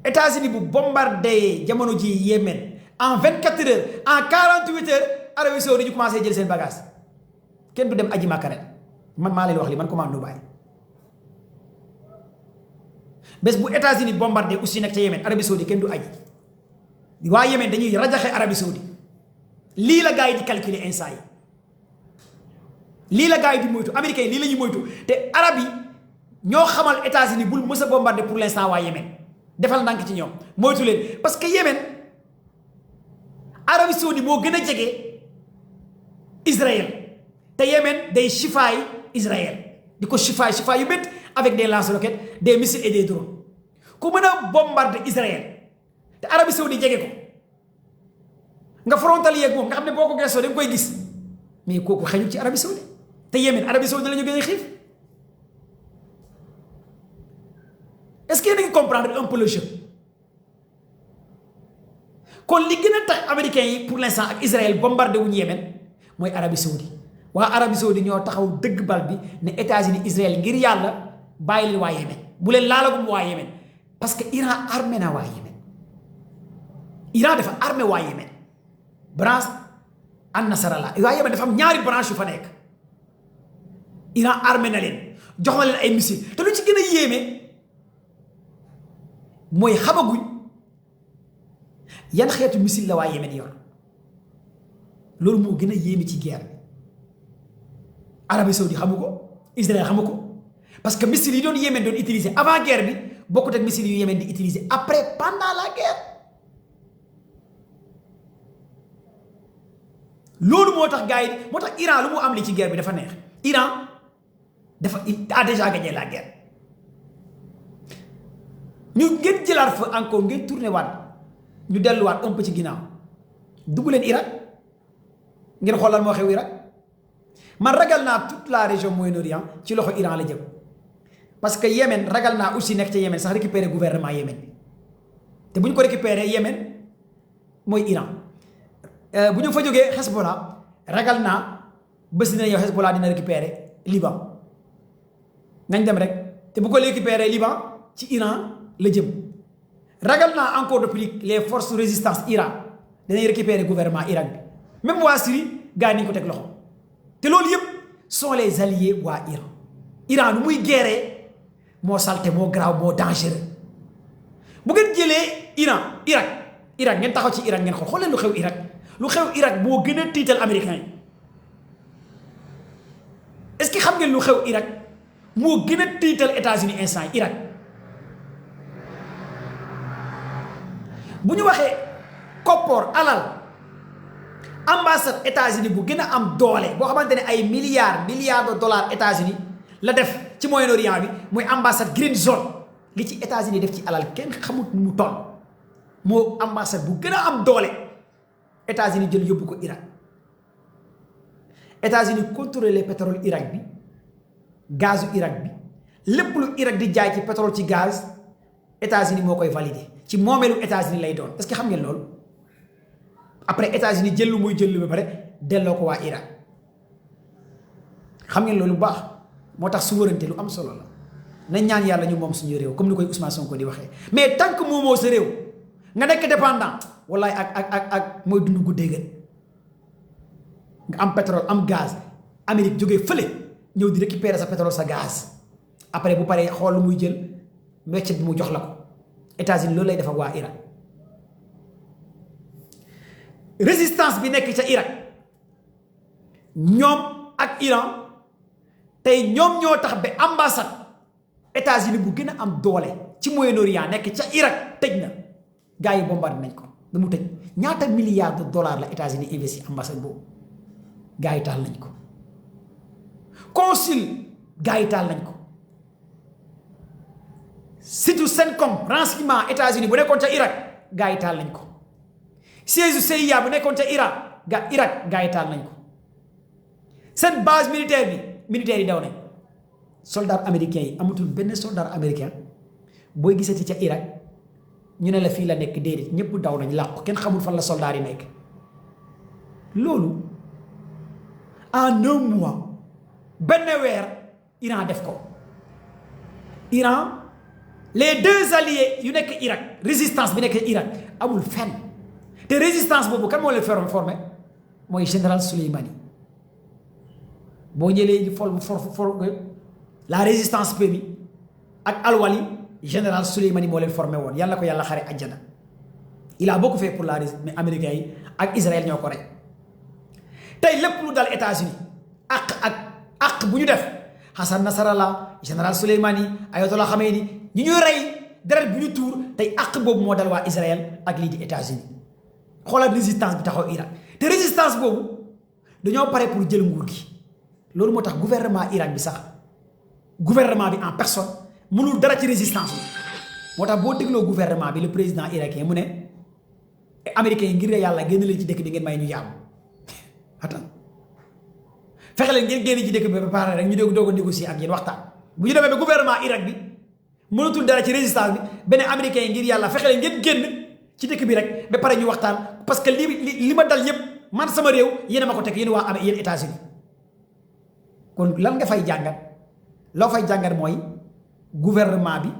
États-Unis bu bombardé jamono ji Yémen en 24 heures en 48 heures Arabie Saoudi ñu commencé jël seen bagage kenn du dem aji Makka ren man maa leen wax li man commande Dubaï bés bu États-Unis bombardé aussi nekk ca Yémen Arabie Saoudi kenn du aji waa Yémen dañuy rajaxe Arabie Saoudi lii la gars yi di calculer instant yi lii la gars yi di moytu américains yi lii la ñuy moytu te arab yi ñoo xamal États-Unis bul mës a bombardé pour l'instant waa Yémen defal ndànk ci ñoom moytu leen parce que Yémen Arabie Saoudi moo gën a jege Israël te Yémen day chifaay Israël di ko chifaay yu bét avec des lance-roquettes des missiles et des drones ku mën a bombarder Israël te Arabie Saoudi jege ko nga frontalier ak moom nga xam ne boo ko gëstoo da nga koy gis mais kooku xëñul ci Arabie Saoudi te Yémen Arabie Saoudi la ñu gën a xiif est-ce que yéen a ngi comprendre un peu le jeu kon li gën a tax américains yi pour l'instant ak Israël bombardé wuñu Yémen mooy Arabie Saoudi waa Arabie Saoudi ñoo taxaw dëgg bal bi ne États-Unis Israël ngir yàlla bàyyi leen waa Yémen bu leen laalagum waa Yémen parce que Iran armé na waa Yémen Iran dafa armé waa Yémen branche an Nasrallah waa Yémen dafa am ñaari branche yu fa nekk Iran armé na leen jox na leen ay missiles te lu ci gën a yéeme mooy xamaguñ yan xeetu missile la waa Yémen yor loolu moo gën a yéeme ci guerre bi Arabie Saoudi xamu ko Israël xamu ko parce que missile yi doon Yémen doon utiliser avant guerre bi bokkut ak missile yu Yémen di utiliser après pendant la guerre loolu moo tax gars yi moo tax Iran lu mu am li ci guerre bi dafa neex Iran il a déjà gagné la guerre ñu ngeen jëlaat fa encore ngeen tourné waat ñu delluwaat un peu ci ginnaaw dugg leen Irak ngeen xoolal moo xew Irak man ragal naa toute la région Moyen-Orient ci loxo Iran la jëm parce que Yémen ragal naa aussi nekk ca Yémen sax récupérer gouvernement Yémen te bu ñu ko récupérer Yémen mooy Iran bu ñu fa jógee Hezbollah ragal naa bés dina yow Hezbollah dina récupérer Liban nañ dem rek te bu ko récupérer Liban ci Iran la jëm ragal naa encore depuis les forces de résistance Iran danañ récupérer gouvernement Irak bi même waa Syrie gars yi nañ ko teg loxo te loolu yëpp sont les alliés waa Iran nu muy guerre moo salte moo garaaw moo dangereux bu ngeen jëlee Irak ngeen taxaw ci Irak ngeen xool leen lu xew Irak moo gën a tiital américain yi est-ce que xam ngeen lu xew Irak moo gën a tiital États-Unis instant Irak bu ñu waxee koppoor alal ambassade États-Unis bu gën a am doole boo xamante ne ay milliards de dollars États-Unis la def ci Moyen-Orient bi mooy ambassade Green Zone li ci États-Unis def ci alal kenn xamut nu mu toll moo ambassade bu gën a am doole États-Unis jël yóbbu ko Irak États-Unis contrôler pétrole Irak bi gazu Irak bi lépp lu Irak di jaay ci pétrole ci gaz États-Unis moo koy valider ci moomeelu États-Unis lay doon est-ce que xam ngeen loolu après États-Unis jël lu muy jël lu ba pare delloo ko waa Irak xam ngeen loolu bu baax moo tax souveraineté lu am solo la nañ ñaan yàlla ñu moom suñu réew comme ni koy Ousmane Sonko di waxee mais tant que moomoo sa réew nga nekk dépendant wallaay ak mooy dund guddee gën nga am pétrole am gaz Amérique jógee fële ñëw di récupérer sa pétrole sa gaz après bu paree xool lu muy jël weccet bi mu jox la ko États-Unis loolu lay def ak waa Irak résistance bi nekk ca Irak ñoom ak Iran tey ñoom ñoo tax ba ambassade États-Unis bu gën a am doole ci Moyen-Orient nekk ca Irak tëj na gars yi bombardé nañ ko ba mu tëj ñaata milliards de dollars la États-Unis investi ambassade boobu gars yi taal nañ ko consul gars yi taal nañ ko surtout CENTCOM renseignement États-Unis bu nekkoon ca Irak gars yi taal nañ ko siège CIA bu nekkoon ca Irak gars yi taal nañ ko seen base militaire bi militaire yi daw nañ soldat américain yi amatul benn soldat américain booy gisati ca Irak ñu ne la fii la nekk déedéet ñëpp daw nañ làqu kenn xamul fan la soldat yi nekk loolu en un mois benn weer Iran def ko Iran les deux alliés yu nekk Irak résistance bi nekk Irak amul fenn te résistance boobu kan moo leen formé mooy général Soleimani boo ñëlee for la résistance pémi ak alwali général Soleimani moo leen formé woon yàlla ko yàlla xare àjjana il a beaucoup fait pour la résistance mais américains yi ak Israël ñoo ko rek tey lépp lu dal États-Unis ak bu ñu def Hassan Nasrallah général Soleimani Ayatollah Khamenei ñu ñuy rey deret bu ñu tuur tey ak boobu moo dal waa Israël ak lii di États-Unis xoolal résistance bi taxaw Irak te résistance boobu dañoo pare pour jël nguur gi loolu moo tax gouvernement Irak bi sax gouvernement bi en personne mënul dara ci résistance bi moo tax boo dégloo gouvernement bi le président irakien mu ne américains yi ngir yàlla génn leen ci dëkk bi ngeen may ñu yàmm attends fexe leen ngeen génn ci dëkk bi ba pare rek ñu doog a négocier ak yéen waxtaan bu ñu demee ba gouvernement Irak bi mënatul dara ci résistance bi beneen américains yi ngir yàlla fexe leen ngeen génn ci dëkk bi rek ba pare ñu waxtaan parce que li ma dal yépp man sama réew yéen a ma ko teg yéen waa yéen États-Unis kon lan nga fay jàngat loo fay jàngat mooy gouvernement bi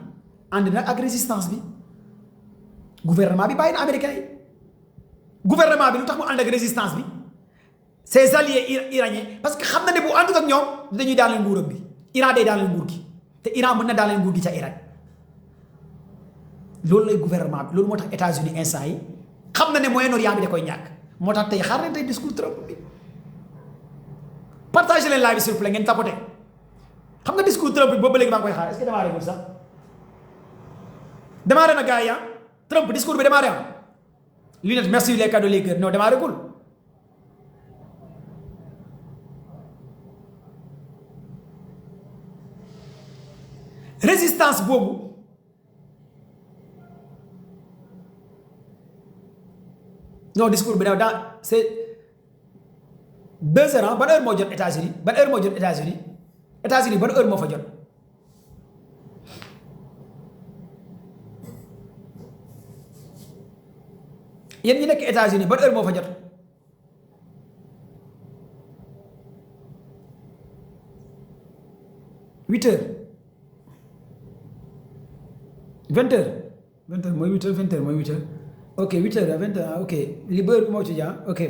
ànd na ak résistance bi gouvernement bi bàyyi na américains yi gouvernement bi lu tax mu ànd ak résistance bi ses alliés iraniens parce que xam na ne bu àndut ak ñoom dañuy daaneel nguuram bi Iran day daaneel nguur gi te Iran mën na daaneel nguur gi ca Irak loolu lay gouvernement bi loolu moo tax États-Unis instant yi xam na ne Moyen-Orient bi da koy ñàkk moo tax tey xaar leen tey discours Trump bi partagé leen live bi s'il vous plaît ngeen tapoté xam nga discours Trump bi boobu léegi maa ngi koy xaar est-ce que démarré gul sax démarré na gars yi Trump discours bi démarré am lunette merci les cadeaux les cœurs non démarré gul résistance boobu non discours bi dans c'est 2 heures ban heure moo jot États-Unis ban heure moo jot États-Unis États-Unis ban heure moo fa jot yéen ñi nekk États-Unis ban heure moo fa jot huit heures 20 heures mooy 8 heures 20 heures mooy 8 heures ok 8 heures 20 heures ok li ba heure bi moo ci jaar ok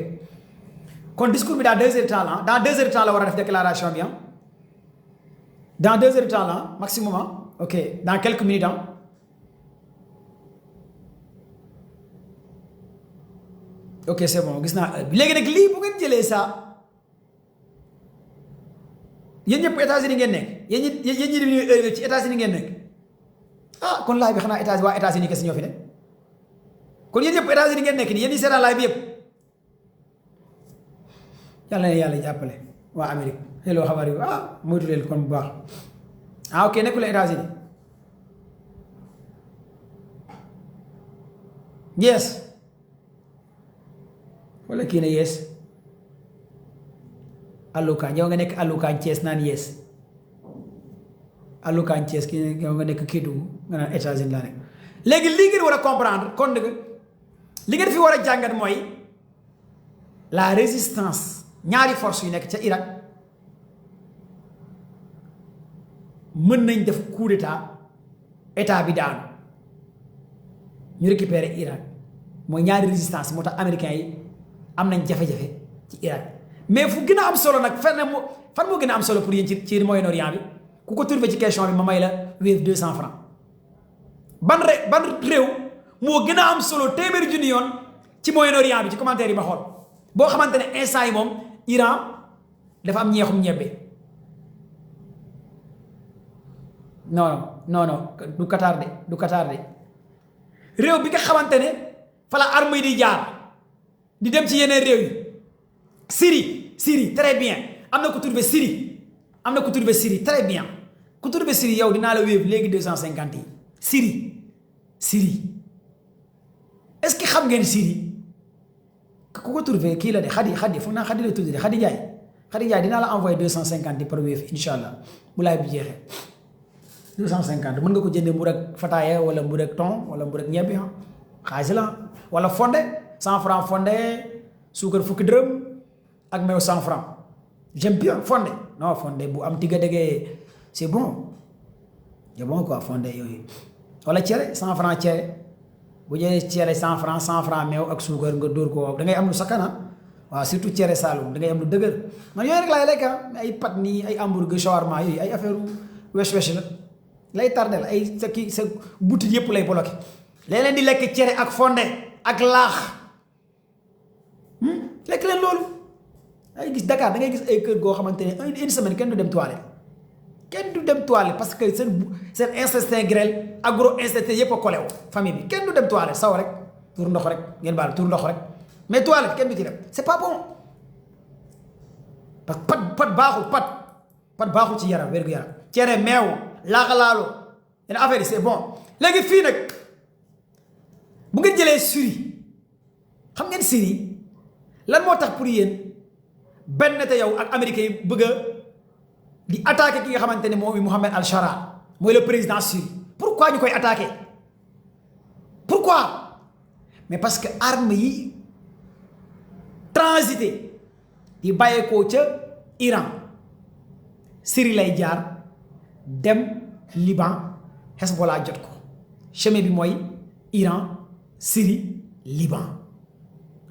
kon discours bi dans 2 heures de temps la dans 2 heures de temps la war a def déclaration bi dans 2 heures de temps la maximum ok dans quelques minutes ok c'est bon gis naa léegi nag lii bu ngeen jëlee ça yéen ñëpp États-Unis ngeen nekk yéen ñi di heure ci États-Unis ngeen nekk ah kon laay bi xanaa waa États-Unis kese ñoo fi ne kon yéen ñëpp États-Unis ngeen nekk nii yéen ñi seetaan laay bi yëpp yàlla na yàlla jàppale waa Amérique hello how are you moytu leen kon bu baax ok nekkul États-Unis yes wala kii ne yes allukaan yow nga nekk allukaan Thiès naan yes allukaan Thiès kii yow nga nekk Kédougou nga naan États-Unis laa nekk léegi li ngeen war a comprendre kon li ngeen fi war a jàngat mooy la résistance ñaari force yu nekk ca Irak mën nañ def coup d'état état bi daanu ñu récupérer Irak mooy ñaari résistance moo tax américains yi am nañ jafe-jafe ci Irak mais fu gën a am solo nag fan moo gën a am solo pour yéen ci Moyen-Orient bi ku ko trouvé ci question bi ma may la Wave 200 francs ban réew moo gën a am solo téeméeri junni yoon ci Moyen-Orient bi ci commentaire yi ma xool boo xamante ne instant yi moom Iran dafa am ñeexum ñebbe non du Qatar de réew bi nga xamante ne fa la arme yi di jaar di dem ci yeneen réew yi Syrie très bien am na ko trouvé Syrie am na ku trouvé Syrie très bien ku trouvé Syrie yow dinaa la wéev léegi 250 yi Syrie est-ce que xam ngeen Syrie ku ko trouvé kii la de xadi foog naa xadi la tudd de xadi jaay dinaa la envoyé 250 yi par wéev incha allah bu laay bi jeexee 250 mën nga ko jëndee mburu ak fataaya wala mburu ak thon wala mburu ak ñebbe xaalis la wala fonde 100 francs fonde suukar fukki dërëm ak meew 100 francs j'aime bien fonde non fonde bu am tigga dégee c'est bon quoi fonde yooyu wala cere 100 francs cere bu jëlee cere 100 francs meew ak suukar nga dóor ko da ngay am lu sakana waaw surtout cere Saloum da ngay am lu dëgër man yooyu rek laay lekk ay pat nii ay hamburger shawarma yooyu ay affaire wesh la lay tardel ay sa boutique yëpp lay bloqué léeg-léeg di lekk cere ak fonde ak laax lekk leen loolu ay gis Dakar da ngay gis ay kër goo xamante ne une semaine kenn du dem toilette parce que seen intestin grêle agro intestin yëpp a collé famille bi kenn du dem toilette saw rek tur ndox rek ngeen baal tur ndox rek mais toilette kenn du ci dem c'est pas bon parce que pat baaxul ci yaram wér gu yaram cere meew laaxalaalo yenn affaire yi c'est bon léegi fii nag bu ngeen jëlee Syrie xam ngeen Syrie lan moo tax pour yéen benn te yow ak américains yi bëgg a di attaquer ki nga xamante ne mooy Mohamed al-Shara mooy le président Syrie pourquoi ñu koy attaquer pourquoi mais parce que armes yi transité di bàyyeekoo ca Iran Syrie lay jaar dem Liban Hezbollah jot ko chemin bi mooy Iran Syrie Liban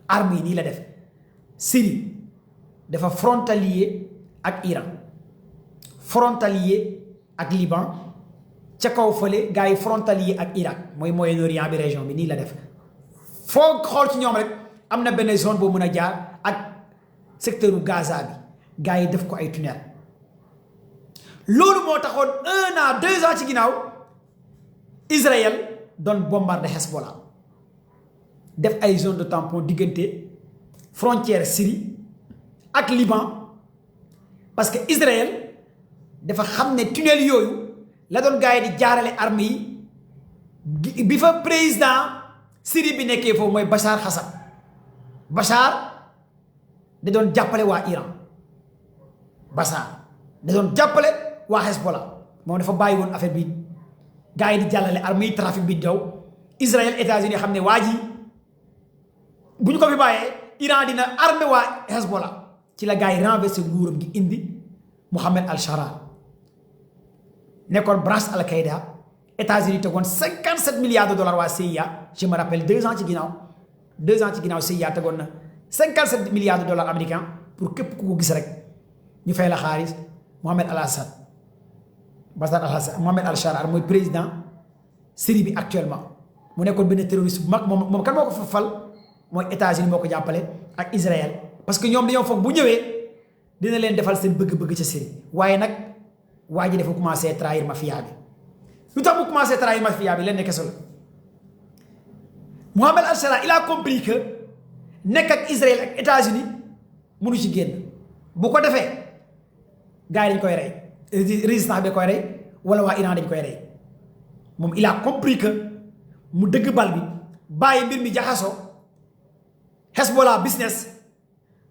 armes yi nii la def Syrie dafa frontalier ak Iran frontalier ak Liban ca kaw fële gars yi frontalier ak Irak mooy Moyen-Orient bi région bi nii la def foo xool ci ñoom rek am na benn zone boo mën a jaar ak secteur Gaza bi gars yi def ko ay tunnel loolu moo taxoon 1 an 2 ans ci ginnaaw Israël doon bombarder Hezbollah def ay zone de tampon diggante frontière Syrie ak Liban parce que Israël dafa xam ne tunnel yooyu la doon gars yi di jaarale armes yi bi fa président Syrie bi nekkee foofu mooy Bachar Assad Bachar da doon jàppale waa Iran Bachar da doon jàppale waa Hezbollah moom dafa bàyyi woon affaire bi gars yi di jàllale armes yi trafic bi daw Israël États-Unis xam ne waa ji bu ñu ko fi bàyyee Iran dina armé waa Hezbollah ci la gars yi renversé nguuram gi indi Mohamed al-Shara nekkoon branche al-Qaïda États-Unis tegoon 57 milliards de dollars waa CIA je me rappelle 2 ans ci ginnaaw CIA tegoon na 57 milliards de dollars américains pour képp ku ko gis rek ñu fay la xaalis Mohamed al-Assad Bachar al-Assad Mohamed al-Shara mooy président Syrie bi actuellement mu nekkoon benn terroriste bu mag moom kan moo ko fa fal mooy États-Unis moo ko jàppale ak Israël parce que ñoom dañoo foog bu ñëwee dina leen defal seen bëgg-bëgg ca Syrie waaye nag waa ji dafa commencé trahir mafia bi lu tax mu commencé trahir mafia bi leen ne kese la Mohamed al-Shara il a compris que nekk ak Israël ak États-Unis mënu ci génn bu ko defee gars yi dañ koy rey résistance bi koy rey wala waa Iran dañ koy rey moom il a compris que mu dëgg bal bi bàyyi mbir mi jaxasoo Hezbollah business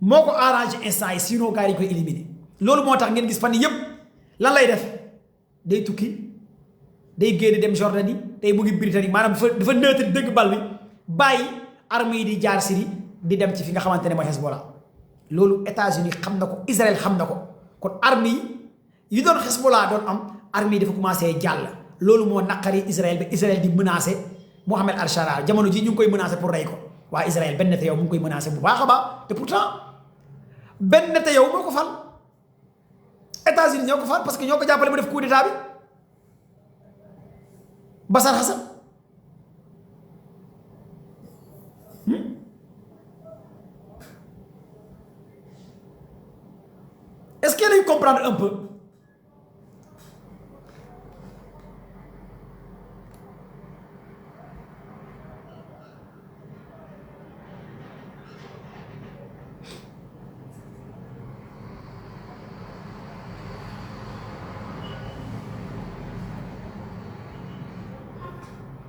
moo ko arrangé instant yi sinon gars yi dañ koy éliminer loolu moo tax ngeen gis fan yëpp lan lay def day tukki day génn dem Jordanie tey mu ngi Britannique maanaam dafa neutre dëgg bal bi bàyyi armes yi di jaar Syrie di dem ci fi nga xamante ne mooy Hezbollah loolu États-Unis xam na ko Israël xam na ko kon armes yi doon Hezbollah doon am armes yi dafa commencé jàll loolu moo naqari Israël ba Israël di menacé Mohamed al-Shara jamono ji ñu ngi koy menacé pour rey ko waa Israël benn te yow mu ngi koy menacé bu baax a baax te pourtant benn te yow moo ko fal États-Unis ñoo ko fal parce que ñoo ko jàppale mu def coup d'état bi Bachar Assad est-ce que lañu comprendre un peu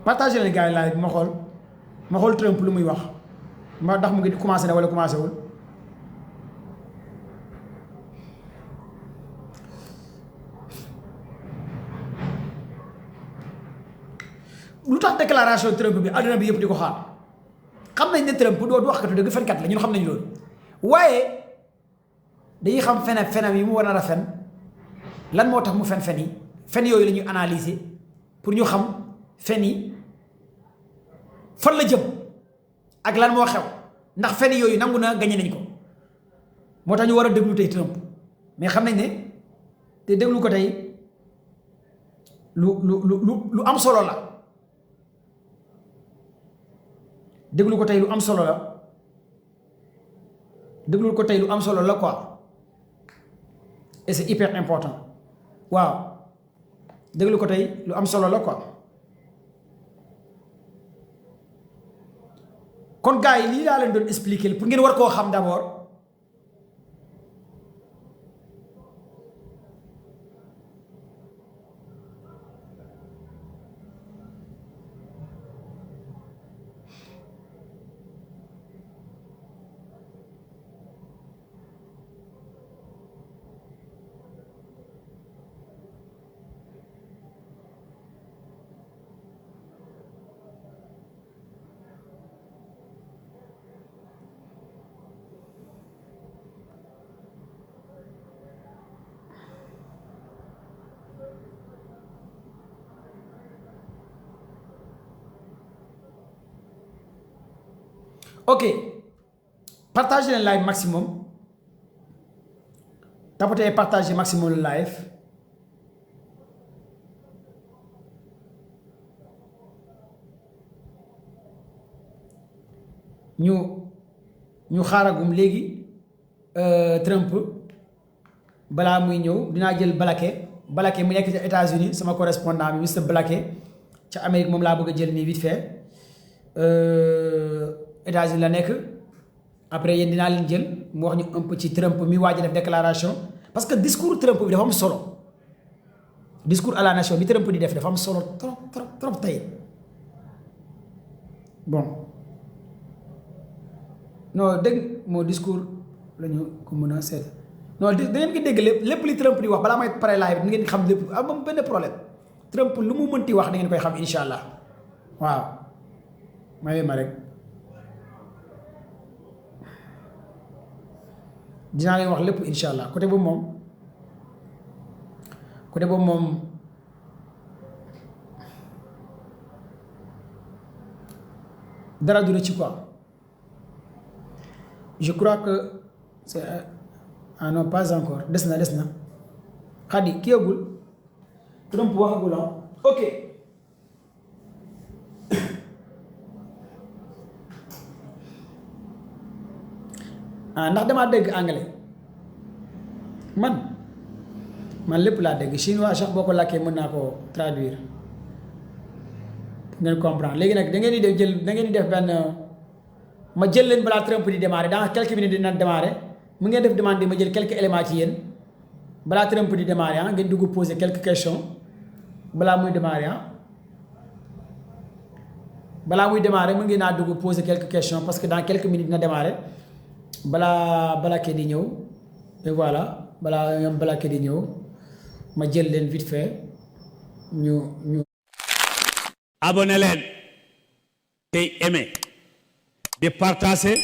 partagé leen gars yi live bi ma xool Trump lu muy wax ma ndax mu ngi commencé na wala commencé wul. lu tax déclaration Trump bi àdduna bi yëpp di ko xaar xam nañ ne Trump du waxkatu dëgg fenkat la ñun xam nañ loolu waaye dañuy xam fenam yi mu war a fen lan moo tax mu fen yi fen yooyu la ñuy analyser pour ñu xam fen yi fan la jëm ak lan moo xew ndax fen yooyu nangu na gañe nañ ko moo tax ñu war a déglu tey Trump mais xam nañ ne te déglu ko tey lu am solo la déglu ko tey lu am solo la déglu ko tey lu am solo la quoi et c'est hyper important waaw déglu ko tey lu am solo la quoi kon gars yi lii laa leen doon expliquer pour ngeen war koo xam d'abord ok partagez le live maximum tapotez partager maximum le live ñu xaaragum léegi Trump balaa muy ñëw dinaa jël Blake mu nekk ci États-Unis sama correspondant bi Mr Blake ca Amérique moom laa bëgg a jël nii vite fait États-Unis la nekk après yéen dinaa leen jël mu wax ñu un peu ci Trump mi waaj a def déclaration parce que discours Trump bi dafa am solo discours à la nation bi Trump di def dafa am solo trop tey bon non dégg moo discours la ñu ko mën a seet non da ngeen ko dégg lépp li Trump di wax balaa may pare live bi ngeen di xam lépp am benn problème Trump lu mu mënti wax da ngeen koy xam incha allah waaw may ma rek. dinaa leen wax lépp incha allah côté boobu moom dara du ci quoi je crois que c'est ah non pas encore des na xadi ki yëgul Trump waxagul ok ndax damaa dégg anglais man lépp laa dégg chinois sax boo ko làkkee mën naa koo traduire ngeen comprendre léegi nag da ngeen di def benn ma jël leen balaa Trump di démarrer dans quelques minutes dina démarrer mu ngeen def demande ma jël quelques éléments ci yéen balaa Trump di démarrer ngeen dugg poser quelques questions balaa muy démarrer mën ngeen naa dugg poser quelques questions parce que dans quelques minutes dina démarrer balaa Blake di ñëw et voilà balaa ñoom Blake di ñëw ma jël leen vite fait ñu abonné leen tey aimé di partager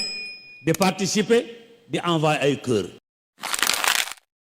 di participer di envoyer ay cœur